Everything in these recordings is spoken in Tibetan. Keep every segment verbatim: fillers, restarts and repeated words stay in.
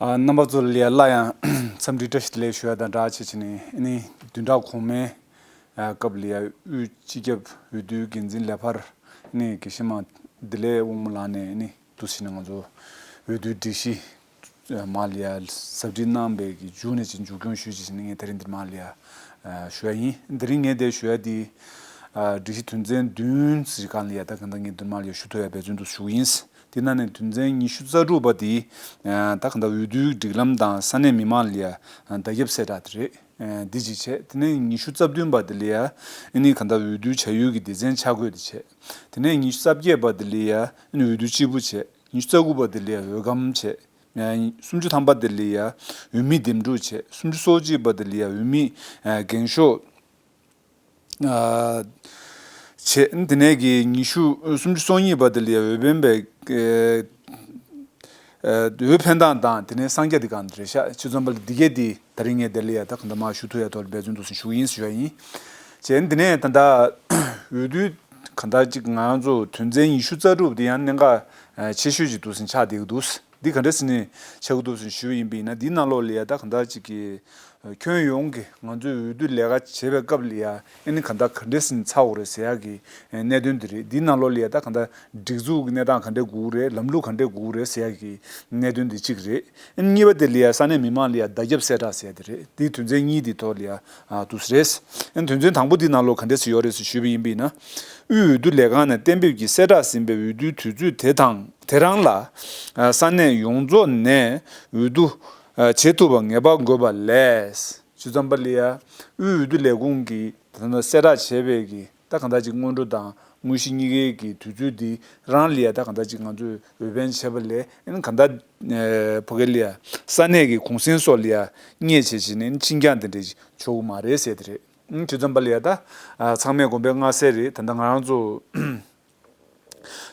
ཨ། རྣམ་པ་ཚོ་ལ་ཡ་སླར་ཡང་འཚམས་འདྲི་བཀྲ་ཤིས་བདེ་ལེགས་ཞུ་ཡ་དང་སྦྲགས་བྱས་བྱས་ནས་ཨ་ནི་བདུན་ཕྲག་གོང་མའི་ཨ་སྐབས་ལ་ཡ་དབུས་སྤྱི་ཁྱབ་འོས་བསྡུའི་འགན་འཛིན་ལས་འཕར་ཨ་ནི་དགེ་བཤེས་མ་བདེ་ལེགས་དབང་མོ་ལགས་ནས་ཨ་ནི་འདུག་སེ་བྱས་ནས་ང་ཚོ་འོས་བསྡུའི་སྒྲིག་གཞི་མར་ལ་ཡ་ཟབ་ཁྲིད་གནང་བའི་གི་མཇུག་ནས་ཅིག་མཇུག་སྐྱོང་ཞུས་བྱས་བྱས་ནས་ངས་དེ་རིང་འདིར་མར་ལ་ཡ་ཨ་ཞུ་ཡ་ཡིན། དེ་རིང་ངས་དེ་ཞུ་ཡ་དེ་ཨ་སྒྲིག་གཞི་དོན་ཚན་བདུན་ཟེར་སྒང་ལ་ཡ་ད་གང་ལྟར་ངས་འདིར་མར་ལ་ཡ་ཞུ་ཐུབ་ཡ་འབད་བརྩོན་འདུག་ཞུ་གི་ཡིན། དེ་ནང་ནས་དོན་ཚན་ཉི་ཤུ་རྩ་དྲུག་པ་དེ་ཨ་ད་གང་ལྟར་འོས་བསྡུའི་སྒྲིག་ལམ་དང་ས་གནས་མི་མང་ལ་ཡ་ཨ་བརྡ་ཁྱབ་གསལ་བསྒྲགས་དེ་རེད། ཨ་འདི་གཅིག་བྱས། དེ་ནས་ཉི་ཤུ་རྩ་བདུན་པ་དེ་ལ་ཡ་ཨ་ནི་གང་ལྟར་འོས་བསྡུའི་བྱ་ཡུལ་གྱི་སྡེ་ཚན་ཆ་བགོས་དེ་བྱས། དེ་ནས་ཉི་ཤུ་རྩ་བརྒྱད་པ་དེ་ལ་ཡ་ཨ་ནི་འོས་བསྡུ་སྤྱིལ་བུ་བྱས། ཉི་ཤུ་རྩ་དགུ་པ་དེ་ལ་ཡ་འོས་སྒམ་བྱས། ཨ་སུམ་ཅུ་ཐམ་པ་དེ་ལ་ཡ་འོས་མི་འདེམས་སྒྲུག་བྱས། སུམ་ཅུ་སོ་གཅིག་པ་དེ་ལ་ཡ་འོས་མི་ཨ་འགེངས་ཤོག་ཨ་བྱས། དེ་ནས་ཀྱི་ཉི་ཤུ་སུམ་ཅུ་སོ་གཉིས་པ་དེ་ལ་ཡ་འོས་འཕེན་པའི་ཨ་ཨ་འོས་འཕེན་སྟངས་དང་དེ་ནས་གསང་རྒྱ་དེ་གང་དེ་རེད་ཤག་ཆུ་ཚོད་པ་ལ་འདི་གས་དེ་ད་རིང་ངས་དེ་ལ་ཡ་ད་གང་ལྟར་མར་ཞུ་ཐུབ་ཡ་ཐོག་ལ་འབད་བརྩོན་འདུག་སེ་ཞུ་གི་ཡིན་ཞུ་ཡ་ཡིན། བྱས། དེ་ནས་ད་ལྟ་འོས་བསྡུ་གང་ལྟར་ཅིག་ང་རང་ཚོ་དོན་ཚན་ཉི་ཤུ་རྩ་དྲུག་དེ་ཡང་གནད་འགག་ཆེ་ཤོས་ཅིག་འདུག་སེ་ཆགས་བསྡད་ཀྱི་འདུག་འདི་ག་འདྲ་སེ་ནས་ཆགས་ཀྱི་འདུག་སེ་ཞུས་པ་ཡིན་པ་ཡིན་ན། འདིའི་ནང་ལོགས་ལ་ཡ་ད་གང་ལྟར་ཅིག་གི་ཁྱོན་ཡོངས་ཀྱི་ང་ཚོས་འོས་བསྡུ་ལས་ཀ་བྱེད་པའི་སྐབས་ལ་ཡ་ཨ་ནི་གང་ལྟར་ག་འདྲ་སེ་ཚར་དགོས་རེད་ཟེར་ཡག་གི་གནད་དོན་འདི་རེད། འདིའི་ནང་ལོགས་ལ་ཡ་ད་གང་ལྟར་སྒྲིག་འཛུགས་ཀྱི་གནས་སྟངས་ག་འདྲ་དགོས་རེད། ལམ་ལུགས་ག་འདྲ་དགོས་རེད་ཟེར་ཡག་གི་གནད་དོན་འདི་གཅིག་རེད། ཨ་ནི་གཉིས་པ་དེ་ལ་ཡ་ས་གནས་མི་མང་ལ་ཡ་བརྡ་ཁྱབ་གསལ་བསྒྲགས་ཟེར་ཡ་དེ་རེད། འདིའི་དོན་ཚན་གཉིས་འདི་ཐོག་ལ་ཡ་ཨ་འདུག་སེ་རེད། ཨ་ནི་དོན་ཚན་དང་པོ་འདིའི་ནང་ལོགས་ག་འདྲ་སེ་ཡོད་རེད་ཟེར་ཞུས་པ་ཡིན་པ་ཡིན་ན། དབུས་འོས་བསྡུ་ལས་ཁང་ནས་གཏན་འབེབས་ཀྱིས་གསལ་བསྒྲགས་ཟིན་པའི་འོས་བསྡུའི་དུས་ཚོད་དེ་དང་དེ་རང་ལ་ཨ་ས་གནས་ཡོངས་རྫོགས་ནས་འོས་བསྡུ་ཨ་བྱེད་ཐུབ་པ་ངེས་པ་དགོས་པ་ལས། ཞུ་ཙམ་པ་ལ་ཡ་དབུས་འོས་བསྡུ་ལས་ཁུངས་ཀྱིས་ད་ལྟ་གསལ་བསྒྲགས་བྱས་པའི་གི་ད་གང་ལྟར་ཅིག་སྔོན་འགྲོ་དང་དངོས་གཞི་གཉིས་ཀའི་གི་དུས་ཚོད་འདི་རང་ལ་ཡ་ད་གང་ལྟར་ཅིག་ང་ཚོས་འོས་འཕེན་བྱས་པ་ལས་ཨ་ནི་གང་ལྟར་ཨ་ཕ་གི་ལ་ཡ་ས་གནས་ཀྱི་གུང་སེང་སོགས་ལ་ཡ་བསྙད་བྱས་བྱས་ནས་ཕྱིན་རྐྱང་དེ་འདྲ་ཅིག་ཆོག་གི་མ་རེད་ཟེར་དེ་རེད། ཨ་ནི་ཞུ་ཙམ་པ་ལ་ཡ་ད་ཨ་ཚང་མས་དགོངས་པ་མངའ་གསལ་རེད། ད་ལྟ་ང་རང་ཚོ་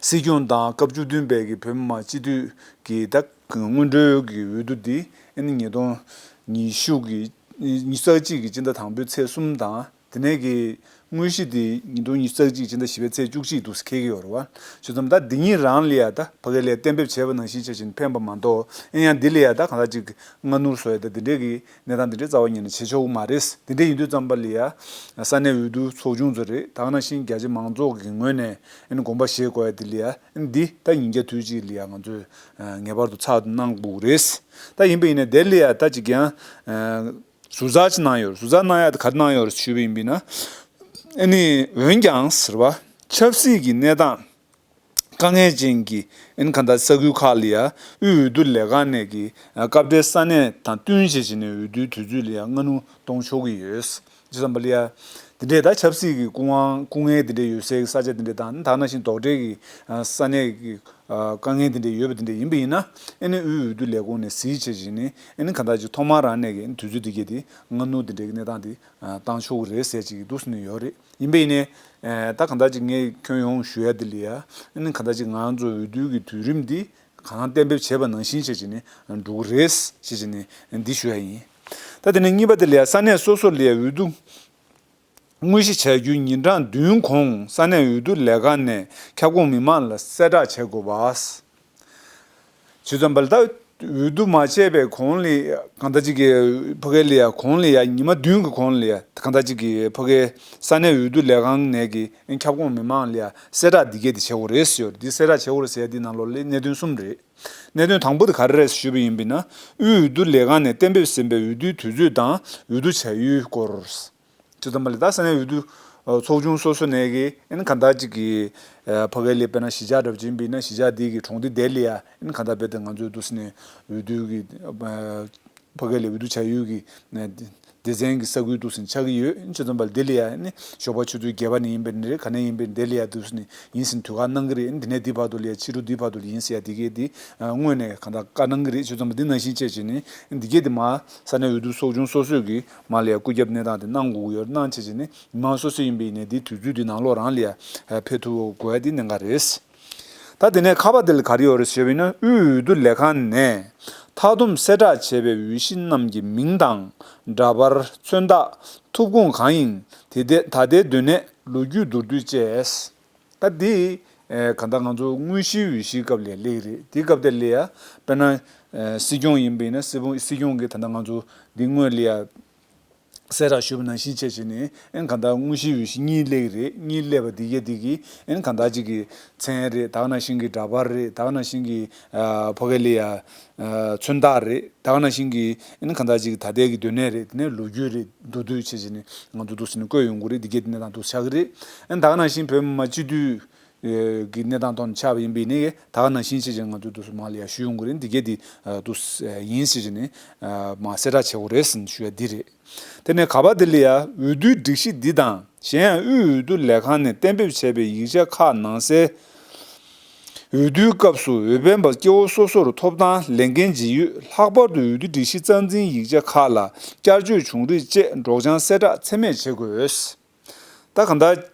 སྲིད་སྐྱོང་དང་སྐབས་བཅུ་བདུན་པའི་གི་བོད་མི་མང་སྤྱི་འཐུས་ཀྱི་ད་སྔོན་འགྲོའི་གི་འོས་བསྡུ་འདི་ཨ་ནི་ཉིས་སྟོང་ཉི་ཤུ་གི་ཉི་ཤུ་རྩ་གཅིག་གི་སྤྱི་ཟླ་དང་པོའི་ཚེས་གསུམ་དང་། དེ་ནས་ཀྱི་དངོས་གཞི་དེ་ཉིས་སྟོང་ཉི་ཤུ་རྩ་གཅིག་སྤྱི་ཟླ་བཞི་པའི་ཚེས་བཅུ་གཅིག་འདུག་སེ་འཁེལ་གྱི་ཡོད་རེད་བ། བྱས་ཙང་ད་འདི་གཉིས་རང་ལ་ཡ་ད་ཕ་གི་ལ་གཏན་འབེབས་བྱས་པ་ནང་བཞིན་བྱས་བཞིན་འཕེན་པ་མ་གཏོགས། ཨེ་ཡང་འདི་ལ་ཡ་ད་གང་ལྟར་ཅིག་སྔ་སྣུར་བཟོ་ཡ་ད་འདི་འདྲའི་གི་གནས་སྟངས་འདི་འདྲའི་རྩ་བ་ཉིད་ནས་བྱེད་ཆོག་གི་མ་རེད། འདི་འདྲ་ཡིན་དུས་ཙམ་པ་ལ་ཡ་ས་གནས་འོས་བསྡུ་ཚོགས་ཆུང་ཚོ་རེད། ད་ག་ནང་བཞིན་རྒྱ་ཆེ་མང་ཚོགས་ཀྱི་ངོས་ནས་ཨེ་ནི་དགོངས་པ་བཞེས་དགོས་ཡ་འདི་ལ་ཡ་ཨེ་ནི་འདི་ད་ཉིན་རྒྱ་དུས་གཅིག་ལ་ཡ་ང་ཚོས་ཨ་ངེས་པར་དུ་ཚགས་དུ་གནང་དགོས་རེད། ད་ཡིན་པ་ཡིན་ནའི་དེ་ལ་ཡ་ད་ཅིག་ཀྱང་ཨ་ཟུར་ཟ་ཅིག་གནང་ཡོད་རེད། ཟུར་ཟ་གནང་ཡ་དེ་ག་རེ་གནང་ཡོད་རེད་ཞུས་པ་ཡིན་པ་ཡིན་ན། ཨ་ནི་འོན་ཀྱང་ཟེར་བ། ཆབ་སྲིད་ཀྱི་གནས་སྟངས་དཀའ་ངལ་ཅན་གྱི་ཨ་ནི་གང་ལྟར་ས་ཁུལ་ཁག་ལ་ཡ་དབུས་འོས་བསྡུ་ལས་ཁང་ནས་ཀྱི་ཨ་སྐབས་འཕྲལ་ས་གནས་དང་བསྟུན་བྱས་བྱས་ནས་འོས་བསྡུའི་དུས་ཚོད་ལ་ཡ་སྔ་སྣུར་གཏོང་ཆོག་གི་ཡོད། ཅི་ཙམ་པ་ལ་ཡ་དེ་འདྲས་ད་ཆབ་སྲིད་ཀྱི་སྐུ་དབང་སྐུ་ངལ་དེ་འདྲས་ཡོད་སའི་ས་ཆ་དེ་འདྲས་དང་། ད་ག་ནང་བཞིན་དོགས་འདྲི་གི་ཨ་ས་གནས་ཀྱི་ཨ་དཀའ་ངལ་དེ་འདྲས་ཡོད་པ་དེ་འདྲས་ཡིན་པ་ཡིན་ན། ཨ་ནི་དབུས་འོས་བསྡུ་ལས་ཁུངས་ནས་གཟིགས་བྱས་བྱས་ནས་ཨ་ནི་གང་ལྟར་ཅིག་ཐོག་མར་རང་ནས་ཀྱི་དུས་ཚོད་དེ་གས་དེ་སྔ་སྣུར་དེ་འདྲས་ཀྱི་གནས་སྟངས་དེ་ཨ་བཏང་ཆོག་གི་རེད་ཟེར་ཅིག་འདུག་སེ་ནས་ཡོད་རེད། ཡིན་པ་ཡིན་ནའི་ཨ་ད་གང་ལྟར་ཅིག་ངས་ཁྱོན་ཡོངས་ཞུ་ཡ་དེ་ལ་ཡ་ཨ་ནི་གང་ལྟར་ཅིག་ང་རང་ཚོ་འོས་བསྡུ་གི་དུས་རིམ་འདི་གང་གཏན་འབེབས་བྱས་པ་ནང་བཞིན་བྱས་བྱས་ནས་འགྲོ་གི་རེད་ཟེར་བྱས་ནས་འདི་ཞུ་ཡ་ཡིན། ད་དེ་ནས་གཉིས་པ་དེ་ལ་ཡ་ས་གནས་སོ་སོ་ལ་ཡ་འོས་བསྡུ་དངོས་གཞི་བྱ་རྒྱུའི་ཉིན་གྲངས་བདུན་གོང་ས་གནས་འོས་བསྡུ་ལས་ཁང་ནས་ཁྱབ་ཁོངས་མི་མང་ལ་གསལ་བསྒྲགས་བྱེད་དགོས་པ། ཞུ་ཙམ་པ་ལ་ད་འོས་བསྡུ་མ་བྱས་པའི་གོང་ལ་གང་ལྟར་ཅིག་གི་ཕ་གི་ལ་ཡ་གོང་ལ་ཡ་ཉི་མ་བདུན་གྱི་གོང་ལ་ཡ་གང་ལྟར་ཅིག་གི་ཕ་གི་ས་གནས་འོས་བསྡུ་ལས་ཁང་ནས་ཀྱི་ཁྱབ་ཁོངས་མི་མང་ལ་ཡ་གསལ་བསྒྲགས་འདི་གས་དེ་བྱེད་དགོས་རེད་ཟེར་ཡོད། འདི་གསལ་བསྒྲགས་བྱེད་དགོས་རེད་ཟེར་ཡ་འདི་ནང་ལོགས་ལ་གནད་དོན་གསུམ་རེད། གནད་དོན་དང་པོ་དེ་ག་རེ་རེད་ཞུས་པ་ཡིན་པ་ཡིན་ན། དབུས་འོས་བསྡུ་ལས་ཁང་ནས་གཏན་འབེབས་ཟིན་པའི་འོས་བསྡུའི་དུས་ཚོད་དང་འོས་བསྡུ་བྱ་ཡུལ་སྐོར། ཅི་ཙམ་པ་ལ་ད་ས་གནས་འོས་བསྡུ་ཨ་ཚོགས་ཆུང་སོ་སོ་ནས་ཀྱི་ཨ་ནི་གང་ལྟར་ཅིག་གི་ཨ་ཕ་གི་ལ་དཔེར་ན་གཞིས་ཆགས་འདྲ་པོ་ཅིག་ཡིན་པ་ཡིན་ན། གཞིས་ཆགས་དེ་གི་གྲོང་སྡེ་དེ་ལ་ཡ་ཨ་ནི་གང་ལྟར་རྦད་དེ་ང་ཚོའི་འདུག་སེ་ནས་འོས་བསྡུ་གི་ཨ་ཕ་གི་ལ་འོས་བསྡུ་བྱ་ཡུལ་གྱི་ཨ་སྡེ་ཚན་གྱི་ས་ཁུལ་འདུག་སེ་ཆགས་ཀྱི་ཡོད། ཅི་ཙམ་པ་ལ་དེ་ལ་ཡ་ཨ་ནི་ཞོགས་པ་ཆུ་ཚོད་བརྒྱད་པ་ནས་ཡིན་པ་ཡིན་ན་རེད། ག་ནས་ཡིན་པ་ཡིན་ན་དེ་ལ་ཡ་འདུག་སེ་ནས་ཡིན་ཟིན་དུས་བཀག་གནང་གི་རེད། ཨ་ནི་དེ་ནས་འདི་བར་དུ་ལ་ཡ་ཕྱི་དྲོ་འདི་བར་དུ་ལ་ཡིན་ཟེར་ཡ་དེ་གས་དེ་ཨ་སྔོན་ནས་གང་ལྟར་བཀའ་གནང་གི་རེད། ཅི་ཙམ་པ་འདི་ནང་བཞིན་བྱས་བྱས་ནས་ཨ་ནི་འདི་གས་དེ་མ་ས་གནས་འོས་བསྡུ་ཚོགས་ཆུང་སོ་སོས་ཀྱི་མ་ལ་ཡ་བཀོད་ཁྱབ་གནས་སྟངས་དེ་གནང་དགོས་ཀྱི་ཡོད། གནང་བྱས་བྱས་ནས་མི་མང་སོ་སོ་ཡིན་པ་ཡིན་ནའི་དེའི་དུས་ཚོད་དེ་ནང་ལོགས་རང་ལ་ཡ་ཕེབས་ཐུབ་དགོས་ཡ་དེ་གནད་འགག་རེད། ད་དེ་ནས་ཁ་པ་དེ་ལ་ག་རེ་ཡོད་རེད་ཞུས་པ་ཡིན་ན། དབུས་འོས་བསྡུ་ལས་ཁང་ནས་མཐའ་བསྡོམས་གསལ་བསྒྲགས་བྱས་པའི་འོས་གཞི་རྣམས་ཀྱི་མིང་དང་འདྲ་པར། མཚོན་རྟགས། ཐོབ་ཁུངས་གང་ཡིན། དེ་ད་ད་ལྟའི་སྡོད་གནས། ལོ་རྒྱུས་མདོར་བསྡུས་བཅས། ད་འདི་ ཨེ་གང་ལྟར་ང་ཚོ་དངོས་གཞིའི་འོས་གཞིའི་སྐབས་ལ་སླེབས་རེད། དེའི་སྐབས་དེ་ལ་ཡ་དཔེར་ན་ཨེ་སྲིད་སྐྱོང་ཡིན་པ་ཡིན་ན་སྲིད་སྐྱོང་སྲིད་སྐྱོང་གིས་ད་ལྟ་ང་ཚོ་འདི་སྔོན་ལ་ཡ་གསལ་བསྒྲགས་ཞུས་པ་ནང་བཞིན་བྱས་བྱས་ནས་ཨེ་གང་ལྟར་དངོས་གཞིའི་འོས་གཞི་གཉིས་སླེབས་རེད། གཉིས་སླེབས་པ་འདི་གས་འདི་གིས་ཨེ་གང་ལྟར་ཅིག་གི་མཚན་རེད། ད་ག་ནང་བཞིན་གྱི་འདྲ་པར་རེད། ད་ག་ནང་བཞིན་གྱི་ཨ་ཕ་གི་ལ་ཡ་ཨ་མཚོན་རྟགས་རེད། ད་ག་ནང་བཞིན་གྱི་ཨེ་གང་ལྟར་ཅིག་ད་ལྟའི་གི་སྡོད་གནས་རེད། དེ་ནས་ལོ་རྒྱུས་རེད། མདོར་བསྡུས་བྱས་བྱས་ནས་ང་ཚོ་འདུག་སེ་ནས་བཀོད་ཡོང་གི་རེད། འདི་གས་འདི་གནས་སྟངས་འདུག་ཆགས་ཀྱི་རེད། ཨེ་ད་ག་ནང་བཞིན་བོད་མི་མང་སྤྱི་འཐུས་ཀྱི་གནས་སྟངས་ཐོག་ནས་ཆགས་པ་ཡིན་པ་ཡིན་ནའི་ད་ག་ནང་བཞིན་བྱས་བྱས་ནས་ང་ཚོ་འདུག་སེ་མར་ལ་ཡ་ཞུ་ཡོང་གི་རེད། འདི་གས་འདི་འདུག་སེ་ཡིན་བྱས་བྱས་ནས་མར་གསལ་བསྒྲགས་བྱེད་དགོས་རེད་ཟེར་ནས་ཞུ་ཡ་འདི་རེད། དེ་ནས་ག་པ་དེ་ལ་ཡ་འོས་བསྡུའི་སྒྲིག་གཞི་འདི་དང་གཞན་ཡང་དབུས་འོས་བསྡུ་ལས་ཁང་ནས་གཏན་འབེབས་བྱས་པའི་ཡིག་ཆ་ཁག་ནང་གསལ། འོས་བསྡུའི་སྐབས་སུ་འོས་འཕེན་པ་སྐྱེ་བོ་སོ་སོར་ཐོབ་ཐང་ལས་འགན་ཇི་ཡོད། ལྷག་པར་དུ་འོས་བསྡུ་སྒྲིག་གཞི་རྩ་འཛིན་ཡིག་ཆ་ཁག་ལ་བསྐྱར་བཅོས་བྱུང་རིགས་བཅས་སྒྲོག་སྦྱང་གསལ་བསྒྲགས་ཚད་མེད་བྱེད་དགོས། ད་གང་ལྟར་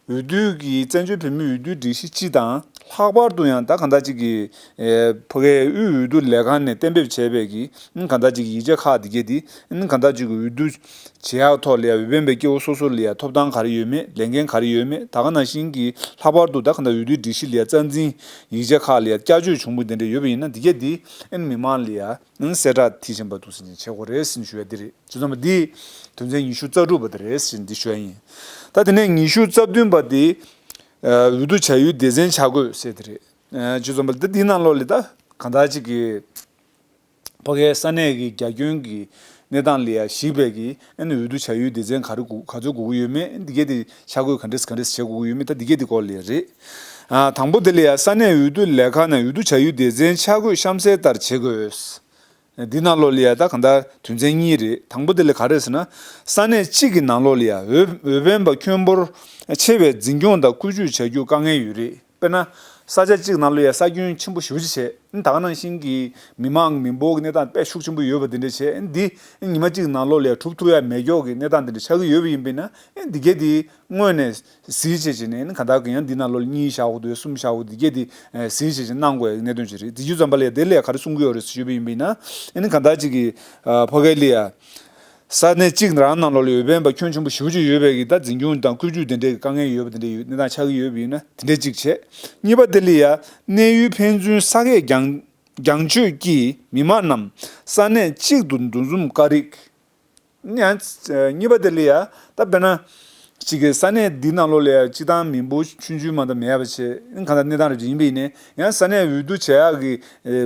འོས་བསྡུ་གི་བཙན་བྱོལ་བོད་མིའི་འོས་བསྡུའི་སྒྲིག་གཞི་སྤྱི་དང་ལྷག་པར་དུ་ཡང་ད་གང་ལྟར་ཅིག་གི་ཨེ་ཕ་གིའི་དབུས་འོས་བསྡུ་ལས་ཁང་ནས་གཏན་འབེབས་བྱས་པའི་གི་ཨ་གང་ལྟར་ཅིག་གི་ཡིག་ཆ་ཁག་འདི་གས་འདི་ཨ་གང་ལྟར་ཅིག་གི་འོས་བསྡུ་བྱེད་ཡག་ཐོག་ལ་ཡ་འོས་འཕེན་པའི་སྐྱེ་བོ་སོ་སོ་ལ་ཡ་ཐོབ་ཐང་ག་རེ་ཡོད་མེད། ལས་འགན་ག་རེ་ཡོད་མེད། ད་ག་ནང་བཞིན་གྱི་ལྷག་པར་དུ་ད་གང་ལྟར་འོས་བསྡུའི་སྒྲིག་གཞི་ལ་ཡ་རྩ་འཛིན་ཡིག་ཆ་ཁག་ལ་ཡ་བསྐྱར་བཅོས་བྱུང་བ་དེ་འདྲ་ཡོད་པ་ཡིན་ན་འདི་གས་འདི་ཨ་མི་མང་ལ་ཡ་ཨ་གསལ་བསྒྲགས་དེ་བཞིན་པ་འདུག་སེ་བྱེད་དགོས་རེད་ཟེར་ནས་ཞུ་ཡ་འདི་རེད། བྱས་ཙང་འདི་དོན་ཚན་ཉི་ཤུ་རྩ་དྲུག་པ་དེ་རེད་ཟེར་འདི་ཞུ་ཡ་ཡིན། ད་དེ་ནས་ཉི་ཤུ་རྩ་བདུན་པ་དེ་ཨ་འོས་བསྡུ་བྱ་ཡུལ་སྡེ་ཚན་ཆ་བགོས་ཟེར་དེ་རེད། ཨ་བྱས་ཙང་འདི་འདི་ནང་ལོགས་ལ་ད་གང་ལྟར་ཅིག་གི་ཕ་གིའི་ས་གནས་ཀྱི་རྒྱ་ཁྱོན་གྱི་གནས་སྟངས་ལ་ཡ་གཞིགས་པའི་གི་ཨ་ནི་འོས་བསྡུ་བྱ་ཡུལ་སྡེ་ཚན་ག་རེ་དགོས་ག་ཚོད་དགོས་ཀྱི་ཡོད་མེད། འདི་གས་དེ་ཆ་བགོས་ག་འདྲས་ག་འདྲས་བྱེད་དགོས་ཀྱི་ཡོད་མེད། ད་འདི་གས་དེ་སྐོར་ལ་ཡ་རེད། ཨ་དང་པོ་དེ་ལ་ཡ་ས་གནས་འོས་བསྡུ་ལས་ཁང་ནས་འོས་བསྡུ་བྱ་ཡུལ་སྡེ་ཚན་ཆ་བགོས་གཤམ་གསལ་ལྟར་བྱེད་དགོས། འདི་ནང་ལོགས་ལ་ཡ་ད་གང་ལྟར་དོན་ཚན་གཉིས་རེད། དང་པོ་དེ་ལ་ག་རེ་ཟེར་ན། ས་གནས་གཅིག་གི་ནང་ལོགས་ལ་ཡ་འོས་འོས་འཕེན་པ་ཁྱོན་འབོར་ཆེ་བའི་འཛིན་སྐྱོང་དང་བཀོལ་སྤྱོད་བྱ་རྒྱུ་དཀའ་ངལ་ཡོད་རེད། དཔེར་ན། ས་ཆ་གཅིག་ནང་ལོགས་ལ་ཡ་ས་ཁྱོན་ཆེན་པོ་ཞེ་པོ་ཅིག་བྱས། ད་ག་ནང་བཞིན་གྱི་མི་མང་མི་འབོར་གྱི་གནས་སྟངས་དཔེ་ཤུགས་ཆེན་པོ་ཡོད་པ་དེ་འདྲ་བྱས། འདི་ཉི་མ་གཅིག་ནང་ལོགས་ལ་ཡ་གྲུབ་ཐུབ་ཡ་མེད་མཁན་གྱི་གནས་སྟངས་དེ་འདྲ་ཆགས་ཀྱི་ཡོད་པ་ཡིན་པས་ན། འདི་གས་དེ། སྔོན་ནས་གཟིགས་བྱས་བྱས་ནས་ཨ་ནི་གང་ལྟར་གྱི་ཡང་འདི་ནང་ལོགས་ལ་གཉིས་བཞག་དགོས་འདུག་གསུམ་བཞག་དགོས་འདི་གས་དེ་གཟིགས་བྱས་བྱས་གནང་དགོས་ཡག་གནད་དོན་ཅིག་རེད། དེ་ཡུལ་ཙམ་པ་ལ་ཡ་དེ་ལ་ཡ་ག་རེ་གསུང་གི་ཡོད་རེད་ཞུས་པ་ཡིན་པ་ཡིན་ན། ཨ་ནི་གང་ལྟར་ཅིག་གི་ཕ་གི་ལ་ཡ་ས་གནས་གཅིག་རང་ནང་ལོགས་ལ་འོས་འཕེན་པ་ཁྱོན་ཆེན་པོ་ཞེ་པོ་ཅིག་ཡོད་པའི་གི་ད་འཛིན་སྐྱོང་དང་བཀོལ་སྤྱོད་དེ་འདྲའི་གི་དཀའ་ངལ་ཡོད་པ་དེ་འདྲའི་ཡོད་གནས་སྟངས་ཆགས་ཀྱི་ཡོད་པ་ཡིན་ན་དེ་འདྲ་གཅིག་བྱས། གཉིས་པ་དེ་ལ་ཡ་གནས་ཡུལ་ཕན་ཚུན་ས་ཁད་རྒྱང་རྒྱང་ཆོད་ཀྱིས་མི་མང་རྣམས་ས་གནས་གཅིག་ཏུ་འདུ་འཛོམས་དཀའ་རིགས། ཡང་གཉིས་པ་དེ་ལ་ཡ་ད་དཔེར་ན། གཅིག་གི་ས་གནས་འདི་ནང་ལོགས་ལ་ཡ་སྤྱི་བཏང་མི་འབོར་ཆུང་ཆུང་མ་གཏོགས་མེད་པ་བྱས་གང་ལྟར་གནས་སྟངས་རེ་ཅིག་ཡིན་པ་ཡིན་ནའི་ཡང་ས་གནས་འོས་བསྡུ་བྱེད་ཡག་གི་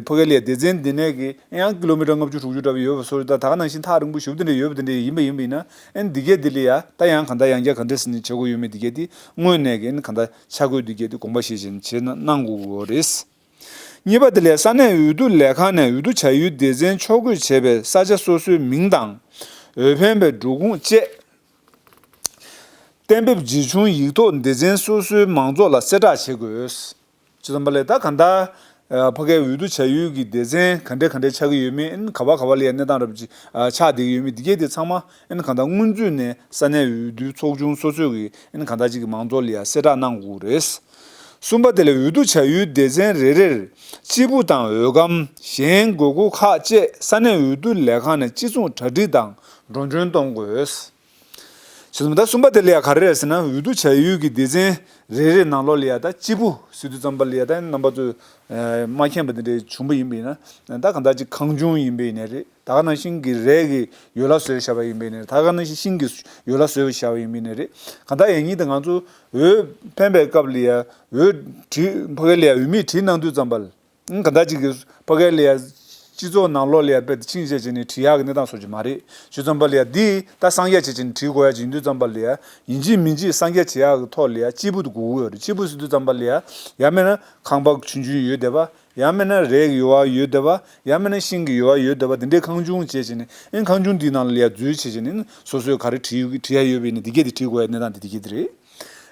ཕ་གི་ལ་ཡ་སྡེ་ཚན་འདི་ནས་གི་ཡང་ཀི་ལོ་མི་ཊར་ལྔ་བཅུ་དྲུག་ཅུ་འདྲ་བ་ཡོད་པ་སོགས་ད་ད་ག་ནང་བཞིན་ཐག་རིང་པོ་ཞེ་པོ་དེ་འདྲ་ཡོད་པ་དེ་འདྲ་ཡིན་པ་ཡིན་པ་ཡིན་ན་ཨ་ནི་འདི་གས་འདི་ལ་ཡ་ད་ཡང་གང་ལྟར་ཡང་བསྐྱར་ག་འདྲ་ཟེར་ནས་བྱེད་དགོས་ཡོད་མེད་འདི་གས་འདི་སྔོན་ནས་གི་ཨ་ནི་གང་ལྟར་ཆ་བགོས་འདི་གས་འདི་དགོངས་པ་བཞེས་བཞིན་བྱེད་གནང་དགོས་ཀྱི་ཡོད་རེད། གཉིས་པ་དེ་ལས་ས་གནས་འོས་བསྡུ་ལས་ཁང་ནས་འོས་བསྡུ་བྱ་ཡུལ་སྡེ་ཚན་ཕྱོགས་བགོས་བྱས་པའི་ས་ཆ་སོ་སོའི་མིང་དང་། འོས་འཕེན་པའི་འབྲུབ་ཁུང་བཅས། གཏན་འབེབས་རྗེས་བྱུང་ཡིག་ཐོག་སྡེ་ཚན་སོ་སོའི་མང་ཚོགས་ལ་གསལ་བསྒྲགས་བྱེད་དགོས། ཅེས་དང་པ་ལས་ད་ག་འདྲ། ཕ་གིའི་འོས་བསྡུ་བྱ་ཡུལ་གྱི་སྡེ་ཚན་ག་འདྲ་ག་འདྲ་ཆགས་ཀྱི་ཡོད་མེད་ཨ་ནི་ག་པ་ག་པ་ལ་ཡ་གནས་སྟངས་རབ་ཅིག་ཆགས་བསྡད་ཀྱི་ཡོད་མེད་འདི་གས་དེ་ཚང་མ་ཨ་ནི་ག་འདྲ་སྔོན་ཚུད་ནས་ས་གནས་འོས་བསྡུ་ཚོགས་ཆུང་སོ་སོས་ཀྱི་ཨ་ནི་ག་འདྲ་ཅིག་གི་མང་ཚོགས་ལ་ཡ་གསལ་བསྒྲགས་གནང་དགོས་རེད། གསུམ་པ་དེ་ལས་འོས་བསྡུ་བྱ་ཡུལ་སྡེ་ཚན་རེ་རེར་སྤྱིལ་བུ་དང་འོས་སྒམ་གཞན་དགོས་མཁོ་ཁག་བཅས་ས་གནས་འོས་བསྡུ་ལས་ཁང་ནས་སྤྱི་མཚུངས་གྲ་སྒྲིག་དང་འགྲོ་གྲོན་གཏོང་དགོས། བྱས་ཙང་ད་གསུམ་པ་དེ་ལ་ཡ་ག་རེ་རེད་ཟེར་ན་འོས་བསྡུ་བྱ་ཡུལ་གྱི་སྡེ་ཚན་རེ་རེ་ནང་ལོགས་ལ་ཡ་ད་སྤྱིལ་བུ་ཟེར་དུས་ཙམ་པ་ལ་ཡ་ད་རྣམ་པ་ཚོས་མ་མཁྱེན་པ་དེ་འདྲ་བྱུང་པ་ཡིན་པ་ཡིན་ན་ད་གང་ལྟར་ཅིག་ཁང་ཆུང་ཡིན་པ་ཡིན་ནའི་རེད། ད་ག་ནང་བཞིན་གྱི་རས་ཀྱི་ཡོལ་བ་བཟོས་བཞག་པ་ཡིན་པ་ཡིན་ནའི་རེད། ད་ག་ནང་བཞིན་ཤིང་གི་ཡོལ་བ་བཟོས་བཞག་པ་ཡིན་པ་ཡིན་ནའི་རེད། གང་ལྟར་ཡང་སྙིང་དེ་ང་ཚོ་འོས་འཕེན་པའི་སྐབས་ལ་ཡ་འོས་བྲིས་ཕ་གི་ལ་ཡ་འོས་མི་བྲིས་གནང་དུས་ཙམ་པ་ལ། གང་ལྟར་ཅིག་གིས་ཕ་གི་ལ་ཡ་སྤྱི་ཚོགས་ནང་ལོགས་ལ་ཡ་དཔེ་ཕྱིན་ཆད་བྱས་ནས་བྲིས་ཡག་གི་གནས་སྟངས་སོགས་ཀྱི་མ་རེད། བྱས་ཙང་པ་ལ་ཡ་འདི་ད་གསང་རྒྱ་བྱས་བྱས་ནས་བྲིས་དགོས་ཡ་ཅིག་ཡིན་དུས་ཙམ་པ་ལ་ཡ་ཡིན་གཅིག་མིན་གཅིག་གསང་རྒྱ་བྱེད་ཡག་གི་ཐོག་ལ་ཡ་སྤྱིལ་བུ་དེ་དགོས་ཀྱི་ཡོད་རེད། སྤྱིལ་བུ་ཟེར་དུས་ཙམ་པ་ལ་ཡ་ཡང་མིན་ན་ཁང་པ་ཆུང་ཆུང་ཡོད་བསྡད་པ། ཡང་མིན་ན་རས་ཀྱི་ཡོལ་བ་ཡོད་བསྡད་པ། ཡང་མིན་ན་ཤིང་གི་ཡོལ་བ་ཡོད་བསྡད་པ་དེ་འདྲའི་ཁང་ཆུང་བྱས་བྱས་ནས་ཨེ་ཁང་ཆུང་འདིའི་ནང་ལ་ཡ་འཛུལ་བྱས་བྱས་ནས་སོ་སོས་ག་རེ་བྲིས་ཡོད་བྲིས་ཡ་ཡོད་པ་ཡིན་ན་འདི་གས་དེ་བྲིས་དགོས་ཡ་གནས་སྟངས་དེ་འདི་གས་དེ་རེད།